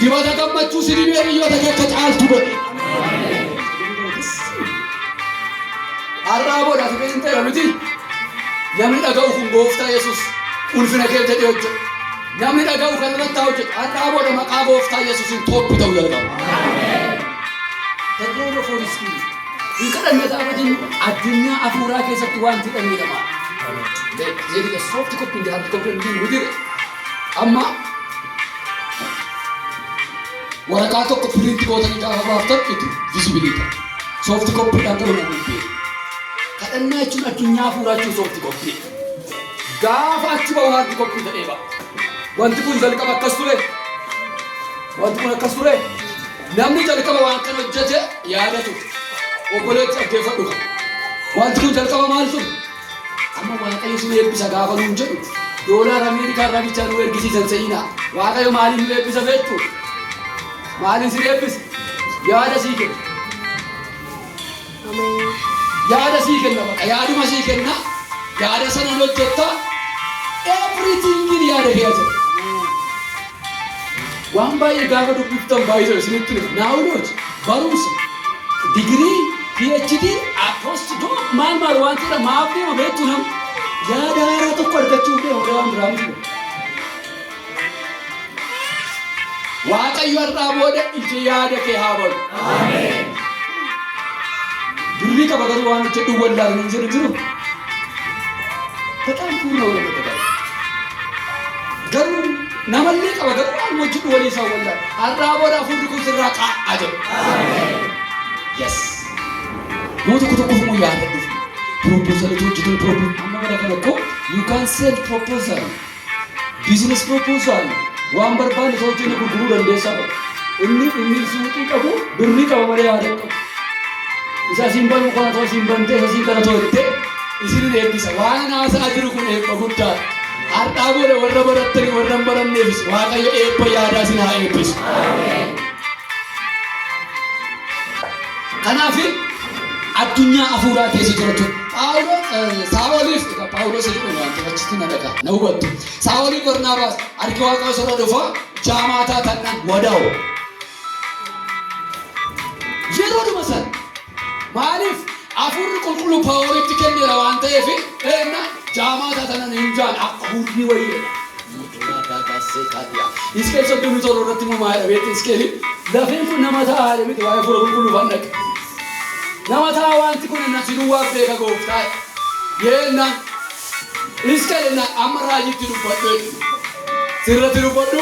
Dibata gammachuu si dibee hiriyoota kee akka caaltu godhe. Har'aa booda ati beekteera miti. Namni dhaga'u kun gooftaa Yesuus ulfina kee jedhee hojjeta. Namni dhaga'u kan irratti haa hojjetu. Har'aa booda maqaa gooftaa Yesuusiin top ta'uu jalqaba. The glory of Holy Spirit. Hin kadhanne gaafa jennu addunyaa hafuuraa keessatti wanti hidhameedha. There is a soft copy in the hard copy in the Amma waraqaa tokko print gootanii gaafa baaftan itti visible ta'a. Soft copydhaan garuu namni hin beeku. Kadhannaa jechuun addunyaa hafuuraa jechuun soft copy. Gaafa achi bahu hard copy ta'ee ba'a. Wanti kun jalqaba akkas ture. Wanti kun akkas ture. Namni jalqaba waan kana hojjete yaadatu. Obboleetti dhaggeeffadhu qaba. Wanti kun jalqaba maal ture? Amma Waaqayyo si eebbisa gaafa nuun jedhu doolaara Ameerikaa irraa bichaa nu ergisiisan se'inaa. Waaqayyo maaliin nu eebbisa beektu? Maaliin si eebbisa? Yaada sii kenna. Yaada sii kenna baqa. Yaaduma sii kenna. Yaada sana hojjetta. Everything yaada kee jira. Waan baay'ee gaafa dubbiftan baay'ee isinitti dhufu. Knowledge, barumsa, digirii, PhD, postdoc maal maal waan ta'eedha maaf deema beektu nam yaada haaraa tokko argachuuf deema waan biraa miti. Waaqayyo har'aa booda ija yaada kee haa banu. Birrii qaba garuu waan hojjedhu wallaalu hin jiru jiru. በጣም poor ነው ለመጠቀም garuu namallee qaba garuu waan hojjedhu walii isaa wallaalu. Har'aa booda hafuurri kun sirraa kaa'aa jedhu. Yes. Nama tokko tokkoof immoo yaada dhufu. Proposalitu hojjetu proposal. Amma bara kana koo you can sell proposal. Business proposal. Waan barbaanne isa hojjenne gurguruu dandeessaa qabu. Inni suuqii qabu birrii qaba malee yaada hin qabu. Isa asiin banuu kana too asiin bantee isa asiin kana too jettee isinin eebbisa. Waan haasaa jiru kun eebba guddaadha. Har'aa booda warra barattanii warra hin baranneefis Waaqayyo eebba yaadaa isin haa eebbisu. Kanaaf addunyaa hafuuraa keessa jiraatu Phaawulos Saa'oliif egaa Phaawulos jedhu waan ta'eef achitti na dhagaa na hubattu. Saa'oliif Barnaabaas harki Waaqayyoo sirra dhufa jaamaa taatannaan wadaa'u. Yeroodhuma sana maaliif hafuurri qulqulluu poweritti kenneera waan ta'eef eenna jaamaa taatanan hin jaan akka hurrii wayyeedha. Hisqeel 37 irratti immoo maal beektu Hisqeel lafeen kun nama ta'aa miti waa'ee hafuura qulqulluu fan dhaqe. Nama ta'a wanti kun na si duwwaaf beeka gooftaa. Yennaan Hisqeel ennaan amma raajitti dubbadhu jedhu. Sirratti dubbadhu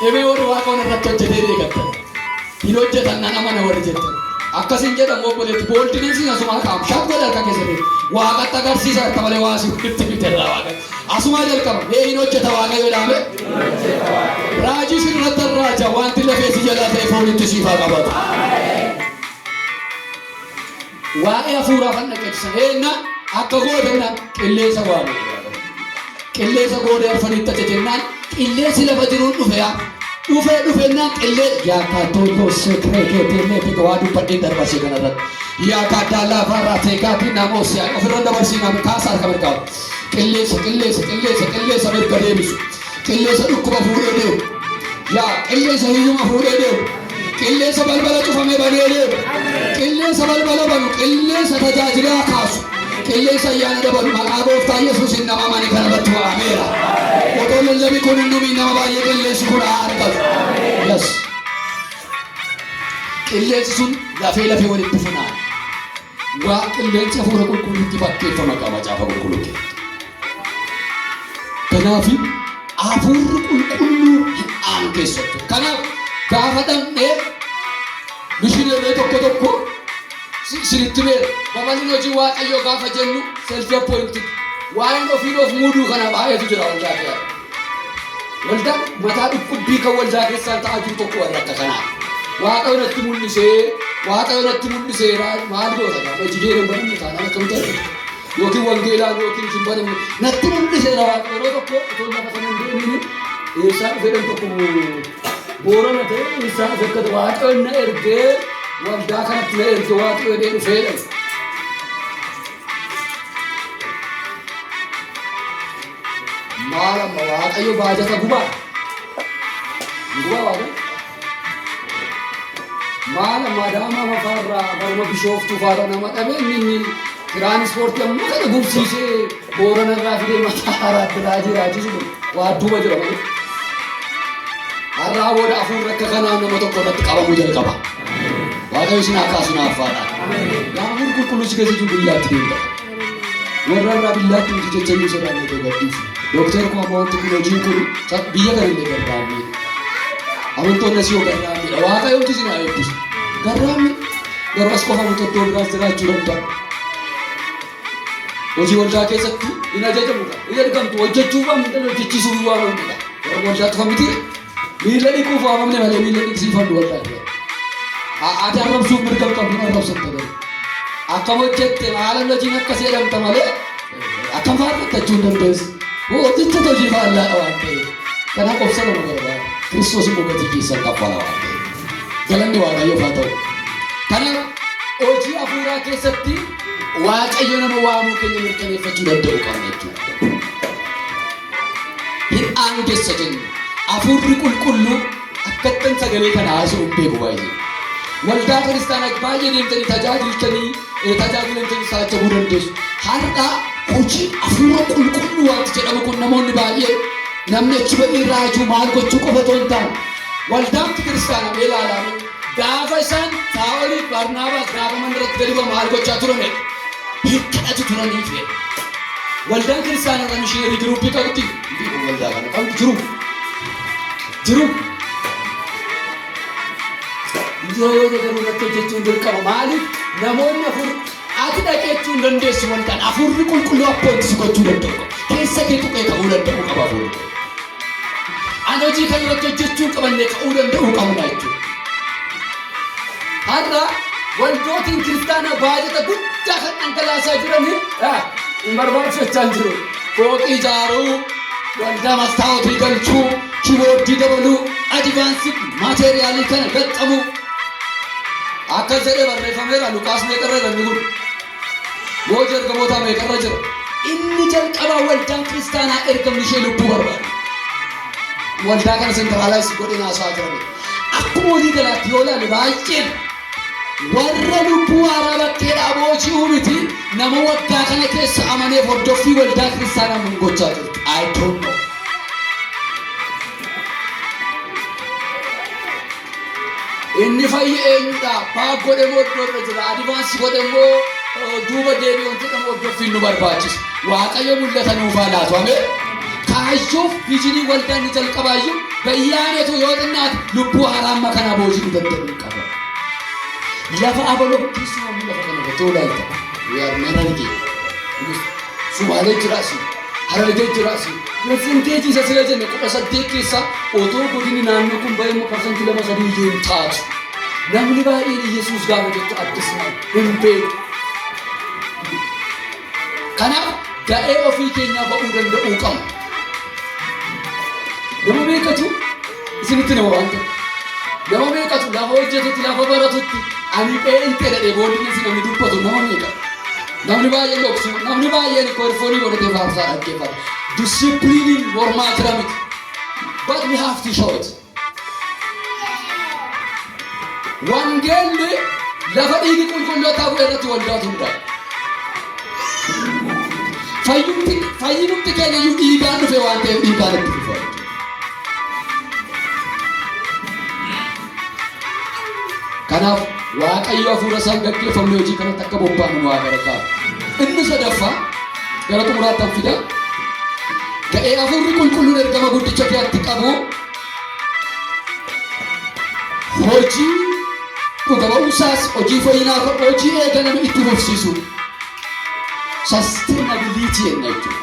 ebee warri waaqoon irratti hojjetee beekattan. Hin hojjetan nan amana warri jettan. Akkasin jedhamu obboleetti boldnessiin asumaa qaama. Shaak godha harka keessatti. Waaqatti agarsiisa harka malee waa si itti fiterraa waaqa. Asumaa jalqaba. Mee hin hojjeta waaqayyo dhaame. Raajii sirratti raaja wanti lafee si jalaa ta'e foonitti siif haa qabatu. Waa'ee hafuuraa kan dhaqeessisan eenna akka gootennaan qilleensa waame. Qilleensa goodee arfanitti ajajennaan qilleensi lafa jiruun dhufe yaa. Dhufee dhufennaan qilleensi yaakkaatoo sekireekeeteellee fi waa dubbadheen darbasee kanarratti. Yaakkaaddaa lafarraa teekaatii namoos yaa ofirra dabarsii nama kaasaa harka mirgaa. Qilleensa qilleensa qilleensa qilleensa mirga deebisu. Qilleensa dhukkuba fuudhee deemu. Yaa qilleensa hiyyuma fuudhee deemu. Qilleensa balbala cufame banee deemu. Qilleensa balbala banu qilleensa tajaajilaa kaasu. Qilleensa ayyaana dabalu maqaa gooftaa Yesuusin nama amane kana irratti waameera. Otoo lallabi kun hin dhumin nama baay'ee qilleensi kun haa argatu. Yes. Qilleensi sun lafee lafee walitti funaana. Waa qilleensi hafuura qulqulluutti fakkeeffama qaba macaafa qulqulluu keessatti. Kanaaf hafuurri qulqulluu hin aangeessatu. Kanaaf gaafa dhandhee mishineerree tokko tokko isinitti beera. Babal'ina hojii waaqayyoo gaafa jennu self appointed. Waa'een ofiin of muuduu kana baay'eetu jira waldaa keessa. Waldaan mataa dhukkubbii kan waldaa keessaan ta'aa jiru tokko warra akka kanaa. Waaqayyo natti mul'isee Waaqayyo natti mul'isee maal goota gaafa hojii kee hin banamne taanaan akkamitti argata? Yookiin wangeelaan yookiin hin banamne natti mul'iseera Waaqayyo yeroo tokko otoo lafa sana hin deemini Eessaa dhufe dhan tokko Boorana ta'e eessaa dhufe akka Waaqayyo na ergee waldaa kanatti na erge Waaqayyo jedhee dhufee dha. Maal amma Waaqayyo baajata gubaa? Gubaa Waaqayyo? Maal amma Adaamaa fafaarraa baruma Bishooftuu faarra nama dhabe inni inni tiraanispoortii amma kana gubsiisee Boorana irraa fidee mataa haaraatti raajii raajisu kun waa duuba jira malee. Har'aa booda hafuurri akka kanaa nama tokko irratti qabamuu jalqaba. Waaqayyo isin haa kaasu naaf faadha. Gaafa hafuurri qulqulluu si keessa jiru billaatti deemta. Warra irraa billaatti miti jecha iyyuu sodaanne ta'e gadhiisu. Dooktar koo amma wanti kun hojiin kun biyya kana illee garraamii. Amantoonni asii hoo garraamiidha. Waaqayyoomti isin haa eebbisu. Garraamii garuu as qofa miti iddoo biraas jiraachuu danda'a. Hojii waldaa keessatti hin ajajamu kan hin ergamtu hojjechuuf waamamte hojjechiisuuf waamamtudha. Warra waldaatti kan miti miila dhiquuf waamamne malee miila dhiqsiifannu waldaa keessatti. Ati arrabsuuf mirga hin qabdu hin arrabsamta garuu. Akkam hojjette maalan hojiin akkas jedhamta malee akkam faarfattachuu hin dandeessu. Hojjecha hojii faallaadha waan ta'eef. Kanaaf obsa nama barbaada. Kiristoos immoo gatii keessan kaffala waan ta'eef. Galanni Waaqayyoof haa ta'u. Kanaaf hojii hafuuraa keessatti Waaqayyo nama waamuu keenya mirkaneeffachuu danda'u qabna jechuudha. Hin aangessa jennu. Hafuurri qulqulluu akkattan sagalee kana haasa'u hin beeku baay'ee. Waldaa kiristaanaa baay'ee deemtanii tajaajiltanii tajaajilamtanii taajjabuu dandeessu. Har'a hojii hafuura qulqulluu wanti jedhamu kun namoonni baay'ee namni achi ba'ee raajuu maal gochuu qofa otoo hin taane waldaan kiristaanaa mee ilaalaa gaafa isaan Saa'oliif Barnaabaas gaafa mana irratti gadi bu'an maal gochaa turanidha? Hin kadhatu turaniif jedha. Waldaan kiristaanaa irra mishiinarii giruuppii qabdi. Hin beeku waldaa kana qabdi jiru. Jiru. Jira yoo ta'e garuu irratti hojjechuun dirqama. Maaliif namoonni afur ati dhaqeechuu hin dandeessu waldaan hafuurri qulqulluu appointi si gochuu danda'u qaba. Keessa kee tuqee ka'uu danda'u qaba hafuurri. Ani hojii kana irratti hojjechuu qabanne ka'uu danda'uu qabna jechuudha. Har'a waldootiin kiristaanaa baajata guddaa kan dhangalaasaa jiranii hin barbaachifachaa hin jiru. Fooqii ijaaruu, waldaa mastaawotii galchuu, kibooddii dabaluu, adivaansii maateeriyaalii kana gaxxamuu. Akkas jedhee barreeffameera Luqaas meeqarra jira inni kun? Hojii ergamootaa meeqarra jira? Inni jalqabaa waldaan kiristaanaa ergamni ishee lubbuu barbaadu. Waldaa kana sentraalaayiz godhee haasaa jiran. Akkuma walii galaatti yoo ilaalle baay'een warra lubbuu haaraa bakkeedhaa booji'uu miti nama waggaa kana keessa amaneef hordoffii waldaa kiristaanaa mun gochaa jirti. I don't know. Inni fayye eenyudha? Baak godhe moo iddoo irra jira? Advance godhe moo duuba deebi'e wanti jedhamu hordoffiin nu barbaachisa. Waaqayyo mul'ata nuuf haa laatu. Ameen. Kaayyoof viijinii waldaa inni jalqabaayyuu bayyaanetu yoo xinnaate lubbuu haaraa amma kanaa booji'uu danda'uu qaba. Lafa abaloo keessumaa lafa kana irratti yoo ilaalta. We are Harargee. Sumaalee jira asii. Harargee jira asii. Persenteejii isa sila jenne 18 keessaa otoo godinni naannoo kun ba'e immoo 2% 3 iyyuu hin taatu. Namni baay'een Iyyasuus gaafa jettu addis nama hin beeku. Kanaaf ga'ee ofii keenyaa ba'uu danda'uu qabna. Nama meeqatu isinitti nama waan ta'e. Nama meeqatu lafa hojjetutti lafa baratutti ani pheenxee dhadhee booddee si namni dubbatu nama meeqa. Namni baay'een dhoksu, namni baay'een earphone godhatee faarsaa dhaggeeffata. Discipline mormaa jira miti. But we have to show it. Wangeelli lafa dhiigi qulqullootaa bu'e irratti waldaatu hundaa'e. Fayyumti fayyinumti keenya iyyuu dhiigaan dhufe waan ta'eef dhiigaan itti fufa. Kanaaf Waaqayyo hafuura isaan gaggeeffamne hojii kanatti akka bobbaanu nu haa gargaaru. Inni sadaffaa gara xumuraatti an fida. Ga'ee hafuurri qulqulluun ergama guddicha keessatti qabu hojii dhuga ba'umsaas hojii fayyinaa hojii eegalame itti fufsiisu. Sustainability jenna jechuudha.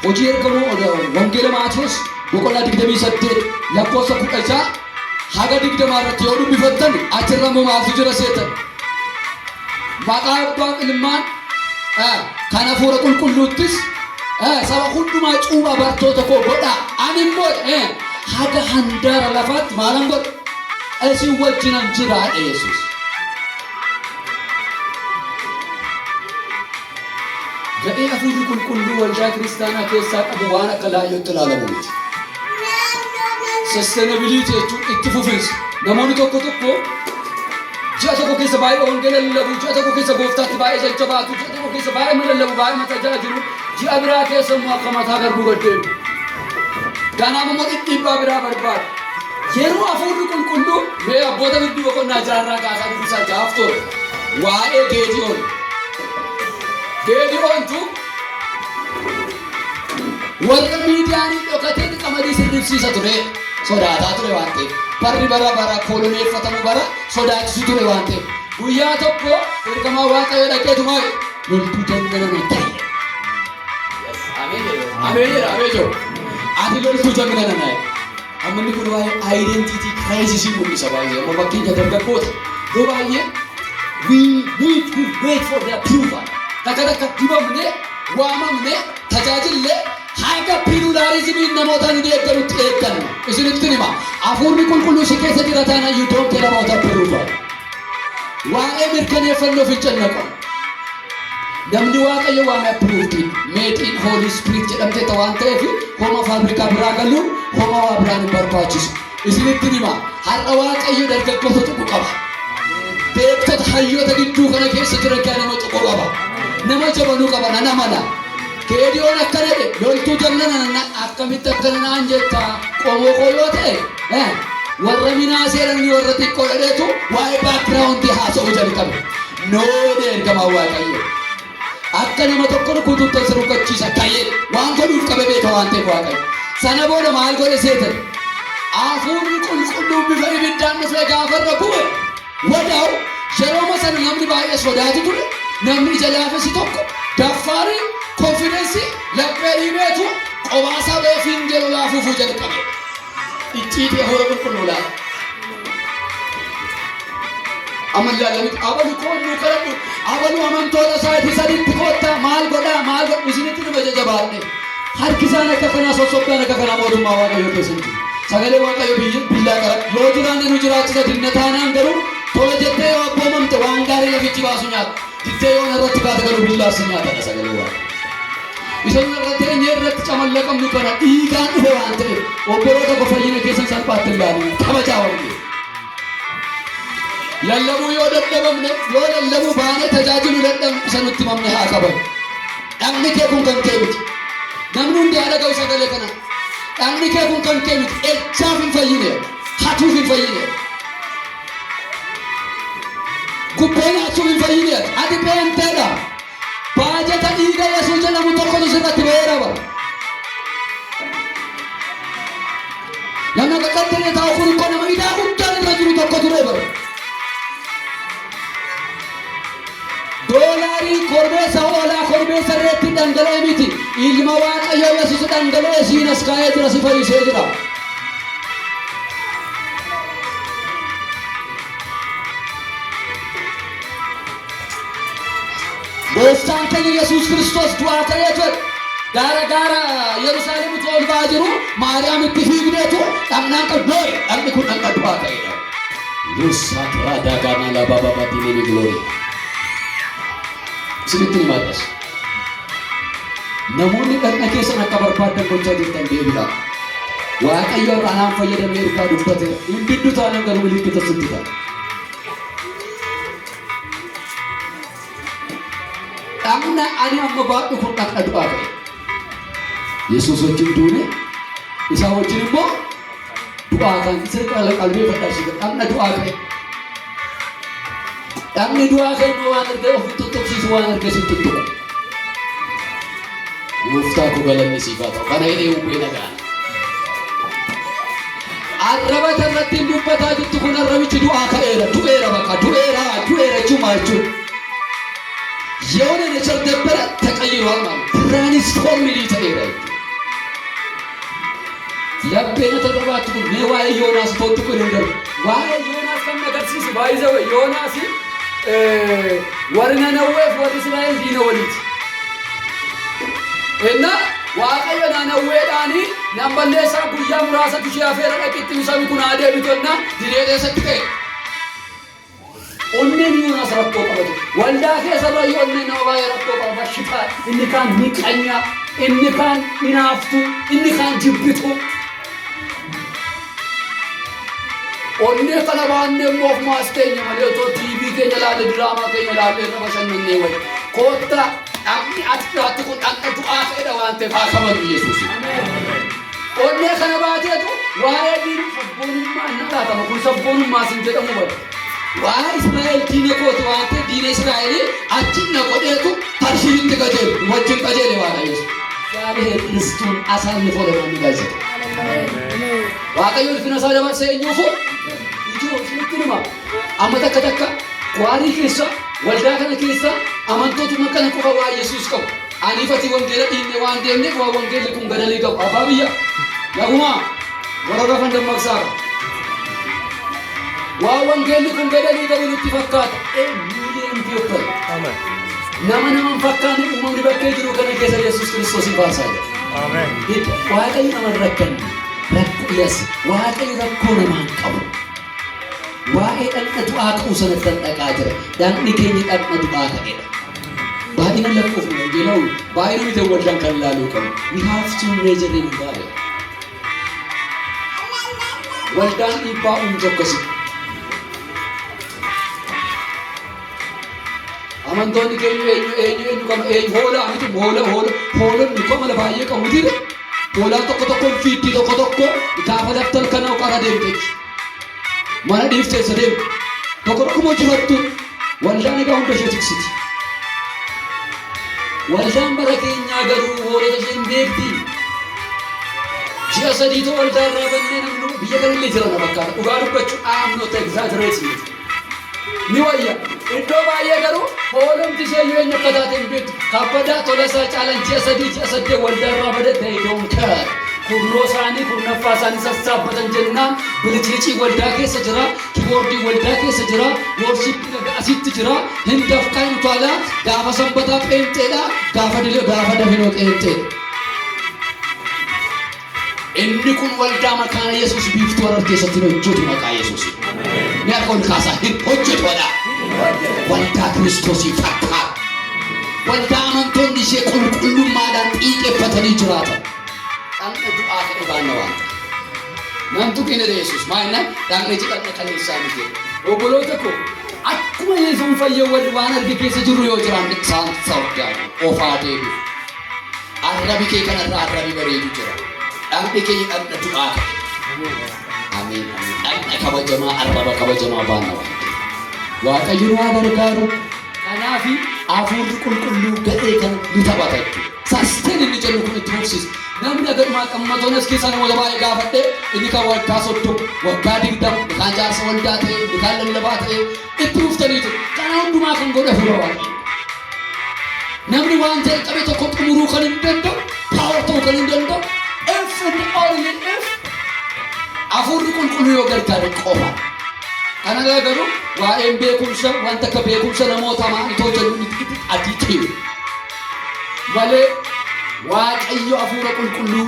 Hojii ergamoo Wangeela Maatewos boqonnaa 28 lakkoofsa 16 haga 20 irratti yoo dubbifattan achirra immoo maaltu jira seetan? Maqaa Abbaa, Ilmaan, kan Hafuura Qulqulluuttis saba hundumaa cuuphaa, bartoota koo godhaa. Ani immoo haga handaara lafaatti maalan godha? Isin wajjinan jiraadha Yesuus. Ga'ee Hafuurri Qulqulluu waldaa kiristaanaa keessaa qabu waan akka laayyootti ilaalamu miti. Sustainability jechuun itti fufinsa. Namoonni tokko tokko ji'a tokko keessa baay'ee wangeela lallabu, ji'a tokko keessa gooftaatti baay'ee jajjabaatu, ji'a tokko keessa baay'ee lallabu, baay'ee tajaajilu, ji'a biraa keessa immoo akka mataa garbuu gad deemu. Kanaaf immoo dhidhiibbaa biraa barbaadu. Yeroo Hafuurri Qulqulluu, mee Abboota Firdii boqonnaa 6rraa kaasaa dubbisaa, 6f 7, waa'ee Geediyoon. Geediyoontu warra Miidiyaanii dhokatee qamadii sirribsiisa ture. Sodaataa ture waan ta'eef. Barri bara bara koloneeffatamu, bara sodaachisu ture waan ta'eef. Guyyaa tokko ergamaa Waaqayyoo dhaqeetu maal loltuu jabina nama ta'e. Ameen jedha, ameen jedhu. Ati loltuu jabina nana. Amma inni kun waa'ee identity crisis mul'isa baay'ee. Amma fakkeenya dargaggoota yoo baay'ee we need to wait for the approval. Takka takka dibamne, waamamne, tajaajille, haga pluralismiin namoota nu deeggarutti eegganna. Isinitti hima. Hafuurri Qulqulluu si keessa jira taana, you don't care about approval. Waa'ee mirkaneeffannoof hin cannaqu. Namni Waaqayyo waame approved, made in Holy Spirit jedhamte waan ta'eef, homa faabrikaa biraa galuun homa waa biraan hin barbaachisu. Isinitti hima. Har'a Waaqayyo dargaggoota tuqu qaba. Beektota, hayyoota gidduu kana keessa jiran kan nama tuqu qaba. Nama jabanuu qaba, nan amana. Geediyoon akkana jedhe, loltuu jabna nana, akkamitti akkana naan jetta? Qomoo koo yoo ta'e warra Minaaseedhaan warra xiqqoo dhadheetu waa'ee background haasa'uu jalqabe. Noodee ergamaa Waaqayyo. Akka nama tokko rukututti as rukachiisa ka'ee waan godhuuf qabe beeka waan ta'eef Waaqayyo. Sana booda maal godhe seetan? Hafuurri Qulqulluun bifa ibiddaan dhufee gaafarra bu'e. Wadaa'u yerooma sana namni baay'ee sodaatu ture. Namni ija laafessi tokko daffaarii confidence laphee dhiibeetu qobaasaa ba'ee fiingee lolaa afuufuu jalqabe. Icciitii Hafuura Qulqulluu laala. Amma ilaallamiti abalu koonnuu kadhadhu, abalu amantoota isaatii saditti koottaa, maal godhaa, maal godhu, isinitti dhuma jajabaadhe. Harki isaan akka kanaa sossobdaan akka kanaa mootummaa Waaqayyoo keessa hin jiru. Sagalee Waaqayyo billaa qara yoo jiraanne nu jiraachisa, dinna taanaan garuu tola jettee yoo abboomamte waan gaarii lafichi baasu nyaata. Diddee yoo irratti kaate garuu billaas nyaatadha sagalee Waaqayyo. Isa nu irratti eenyee irratti camallaqamnu kana dhiigaan dhufe waan ta'eef, obboloota koo, fayyina keessan salphaatti hin ilaalina, kabajaa wangeela. Lallabuu yoo dadhabamne, yoo lallabuu baanee tajaajiluu dadhabne, isa nutti mamne haa qaban. Dhagni kee kun kan kee miti. Namni hundi haa dhaga'u sagalee kana. Dhagni kee kun kan kee miti. Echaaf hin fayyine. Hatuuf hin fayyine. Gubboo nyaachuuf hin fayyine. Ati peenteedha. Baajata dhiiga Yesuus jedhamu tokkotu sirratti ba'eera bara. Namni akka qaddare taa'u kun immoo nama idaa guddaan irra jiru tokko ture bara. Doolaarii korbeessa hoolaa, korbeessa reetti dhangala'e miti. Ilma Waaqayyoo Yesuus dhangala'e siin as kaa'ee jira, si fayyisee jira. Gooftaan keenya Yesuus Kiristoos du'aa ka'ee ture. Gaara gaara Yerusaalemitti ol ba'aa jiru, Maariyaam itti fiigdeetu dhaqnaan qabu nooye, dhaqni kun dhaqna du'aa ka'eedha. Lusakra dagana la baba batini glory. Isinitti himadhas. Namoonni dhaqna keessan akka barbaaddan gochaa jirtan deebi'a. Waaqayyo irraa anaan fayyadamee ergaa dubbate hin diddu taanaan garuu milikkita sitti ta'a. Dhaqna ani amma baadhu kun dhaqna du'aa ta'e. Yesuus wajjin duune, isaa wajjin immoo du'aa kan sirqa qalbeeffadhaa si dhaqna du'aa ta'e. Dhaqni du'aa ta'e immoo waan argee of tuttuqsiisu, waan argee sin tuttuqu. Gooftaa koo galanni siif haa ta'u. Kana hidhee uumee nagaan. Arraba irratti hin dubbataa jirtu kun arrabichi du'aa ka'eera. Du'eera bakka, du'eera, du'eera jechuun maal jechuudha? የሆነ nature ነበረ ተቀይሯል ማለት transformed ta'eera jechuudha. Lapheen ati kun, mee waa'ee Yoonaas tootti kun hin darbu. Waa'ee Yoonaas kan agarsiisu baay'ee Yoonaas Warri Nanawweef warri Israa'el diina waliiti. Inna Waaqayyo Nanawweedhaanii nan balleessaa, guyyaa muraasatu ishee hafeera, dhaqitti sabi kun haa deebitu jennaan didee eessatti ka'e? Onneen Yoonaas rakkoo qabatu. Waldaa keessarra yoo onneen nama baay'ee rakkoo qaba. Bashitaa, inni kaan miqanya, inni kaan hinaaftu, inni kaan jibbitu. Onnee kana baannee immoo ofumaas keenya malee otoo TV keenya ilaalle, diraamaa keenya ilaalle, irra bashannannee wayi. Koottaa, dhaqni ati jiraattu kun dhaqna du'aa ta'edha waan ta'eef haa kabaju Yesuus. Onnee kana baateetu waa'ee diina sabboonummaa hin laatama, kun sabboonummaa sin jedhamu bara. Waa'ee Israa'el diina kooti waan ta'eef diina Israa'elii achi na godheetu Tarshiitti qajeelu wajjin qajeele Waaqayyo. እግዚአብሔር ርስቱን አሳልፎ ለማንም አይሰጥም። Waaqayyo ulfina isaa dabarsee eenyuufu ijoo isinitti hima. Amma takka takka waarii keessa, waldaa kana keessa amantootuma kana qofa waa Yesuus qabu. Aniifati wangeela dhiinne waan deemneef waa wangeelli kun gadalii qabu. Abbaa biyya nagumaa warra rafan dammaqsaa qaba. Waa wangeelli kun gadalii qabu nutti fakkaata. Million people. Amen. Nama nama hin fakkaanne uumamni bakkee jiru kana keessa Yesuus Kiristoos faarsaa jira. Amen. Waaqayyo nama hin rakkanne, rakkoo, yes, Waaqayyo rakkoo namaa hin qabu. Waa'ee dhaqna du'aa ka'uu sanatti dhaqaa jira. Dhaqni keenya dhaqna du'aa ta'edha. Baay'ina lakkoofnu wangeelaa baay'ina miti waldaan kan ilaaluu qabu. We have to measure in value. Waldaan dhiibbaa uumtu akkasii. Amantoonni keenya eenyu eenyu eenyu qaba, eenyu hoolaa miti, hoola hoola hoolonni koo mala baay'ee qabu miti. Hoolaan tokko tokko fiiddii, tokko tokko gaafa laftan kana qara deemte mana dhiiftee isa deemte, tokko tokko immoo jirattu. Waldaan egaa hunda ishee tiksiti. Waldaan bara keenyaa garuu hoolota isheen beekti. Ji'a 3tu waldaa irraa bannee namni biyya kanallee jira na fakkaata. Dhugaa dubbachuu, I am not exaggerating. Ni wayya. Iddoo baay'ee garuu hoolomti ishee iyyuu eenyu akka taate hin beektu. Kabbadaa Tolasaa Caalan ji'a 3, ji'a 8 waldaa irraa bada, they don't care. Kurnoo isaanii, kurnaffaa isaanii sassaabbatan jennaan biliclicii waldaa keessa jira, keyboardii waldaa keessa jira, worshipii asitti jira, hin dafqaa, hin utaalaa, gaafa sanbataa qeenxeedha, gaafa dile gaafa dafinoo qeenxeedha. Inni kun waldaa makaana Yesuus biiftuu Harar keessatti hin hojjetu maqaa Yesuus. Ni harka ol kaasaa, hin hojjetu jedha. Waldaa Kiristoosii fakkaata. Waldaa amantoonni ishee qulqullummaadhaan xiiqeffatanii jiraatan. Dhaqna du'aa ta'e baanna waan ta'e. Nam tuqina Yesuus maa jennaan dhaqnichi dhaqna kaleessaa miti. Obboloota koo, akkuma Yesuun fayyee warri waan arge keessa jirru yoo jiraanne isaan sawdaamu ofaa deebi'u. Arrabi kee kanarraa arrabi bareedu jira. Dhaqni keenya dhaqna du'aa ta'e. Ameen. Dhaqna kabajamaa, arraba kabajamaa baanna waan ta'e. Waaqayyo nu haa gargaaru. Kanaafi hafuurri qulqulluu gadhee kana ni taphata jechuudha. Sustain inni jennu kun itti fufsiisa. Namni agarmaa qammatoon as keessaa namoota baay'ee gaafadhe, inni kan waggaa 30, waggaa 20, inni kaan jaarsa waldaa ta'e, inni kaan lallabaa ta'e itti fuftanii jiru. Kana hundumaa kan godhe hafuura Waaqayyo. Namni waan jalqabe tokko xumuruu kan hin danda'u, power ta'uu kan hin danda'u, if and only if hafuurri qulqulluu yoo gargaare qofa. Kana garuu waa'een beekumsa wanta akka beekumsa namoota maalitoo jennu itti adiitiin malee, Waaqayyo hafuura qulqulluu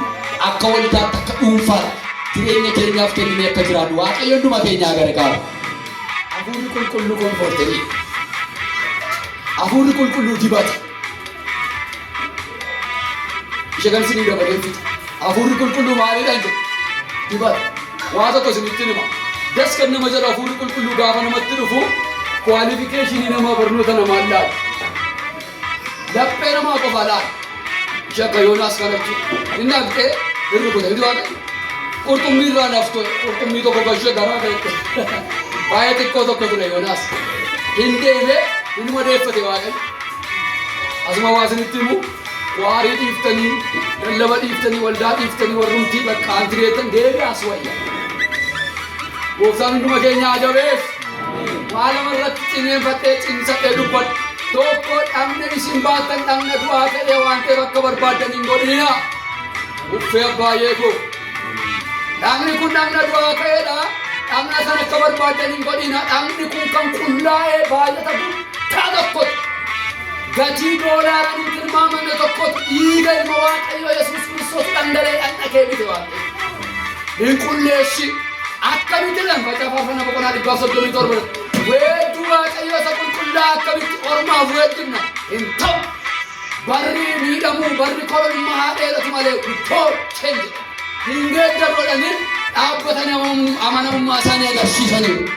akka waldaatti, akka dhuunfaatti jireenya keenyaaf kenninee akka jiraannu Waaqayyo hunduma keenyaa gargaaru. Hafuurri qulqulluu comforterii. Hafuurri qulqulluu dibata. Ishee kan isinii dabalee fixa. Hafuurri qulqulluu maalidha jedhu? Dibata. Waa tokko isinitti hima. Das kan nama jedhu, hafuurri qulqulluu gaafa namatti dhufu qualificationii namaa, barnoota namaa laala. Laphee namaa qofa laala. Ishee akka Yoonaas kanatti inni haqxee hin rukute miti Waaqayyo. Qurxummii irraa naftu, qurxummii tokko gashee garaa ga'e. Baay'ee xiqqoo tokko ture Yoonaas. Hin deemee hin madeeffate Waaqayyo. Asuma waa isinitti himu, waarii dhiiftanii, lallaba dhiiftanii, waldaa dhiiftanii, warrumtii bakka antireettan deebi'aas wayya. Gooftaan hunduma keenya haa jabeessu. Waa lama irratti ciniinfadhee cimsadhee dubbadhu. Tokko, dhagna isin baattan dhagna du'aa ta'ee waan ta'eef akka barbaaddan hin godhina. Uffee abbaayyee koo. Dhagni kun dhagna du'aa ta'edha. Dhagna Dhagna kana akka barbaadan hin godhina. Dhagni kun kan qullaa'ee baay'ata guddaa tokkotu. Gatii doolaaraan hin tilmaamamne tokkotu dhiiga ilma Waaqayyoo Yesuus Kiristoos dhangala'ee dhagna kee bite Waaqayyo. Hin qulleessi. Akkamitti jedhan Macaafa Faarfannaa boqonnaa 137 irratti. Weedduu Waaqayyoo isa qulqullaa akkamitti ormaaf weeddifna hin ta'u. Barri miidhamuu, barri kolonummaa haa dheeratu malee we don't change it. Hin geeddaru jedhanii dhaabbatanii amanamummaa isaanii agarsiisaniiru.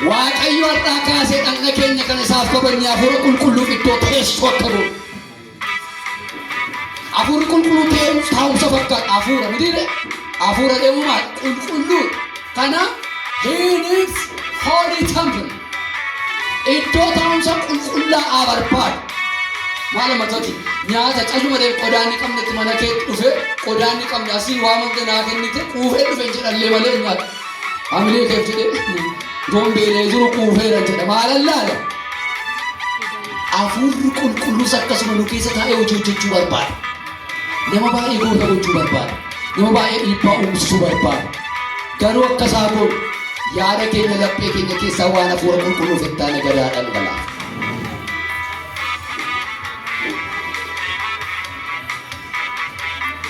Waaqayyo har'aa kaasee dhagna keenya kana isaaf kabajnee hafuura qulqulluuf iddoo teessoo akka godhu. Hafuurri qulqulluu taa'umsa fakkaata. Hafuura mitiire? Hafuura deemuu maal? Qulqulluu. Kana he needs holy temple. Iddoo taa'umsa qulqullaa'aa barbaada. Maal amantooti? Nyaata calluma deemu qodaan ni qabnetti mana keetti dhufe, qodaan ni qabne asii waamamte naa kennite, quufee dhufe jedhallee malee nyaata. Hamilee keef jedhee doon beelee jiru quufeera jedha. Maalan laala? Hafuurri qulqulluus akkasuma nu keessa taa'ee hojii hojjechuu barbaada. Nama baay'ee goota gochuu barbaada. Nama baay'ee dhiibbaa uumsisuu barbaada. Garuu akka isaa goonu yaada keenya laphee keenya keessaa waan hafuura qulqulluuf hin taane gadaa dhangala'a.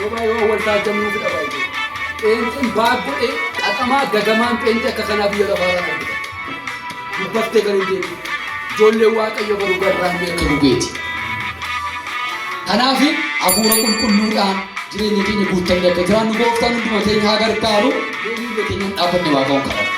Yoo baay'ee waan wal taajjabnuu fidha baay'ee. Pheenxeen baaggodhee xaxamaa gagamaan pheenxee akka kanaa biyya lafaarraa argita. Dubbattee kan hin deebiin. Ijoolleen Waaqayyo garuu garraamii akka gugeeti. Kanaaf hafuura qulqulluudhaan jireenya keenya guuttanne akka jiraannu gooftaan hunduma keenya haa gargaaru. Miilla keenya hin dhaabbanne Waaqayyoon kadhanna.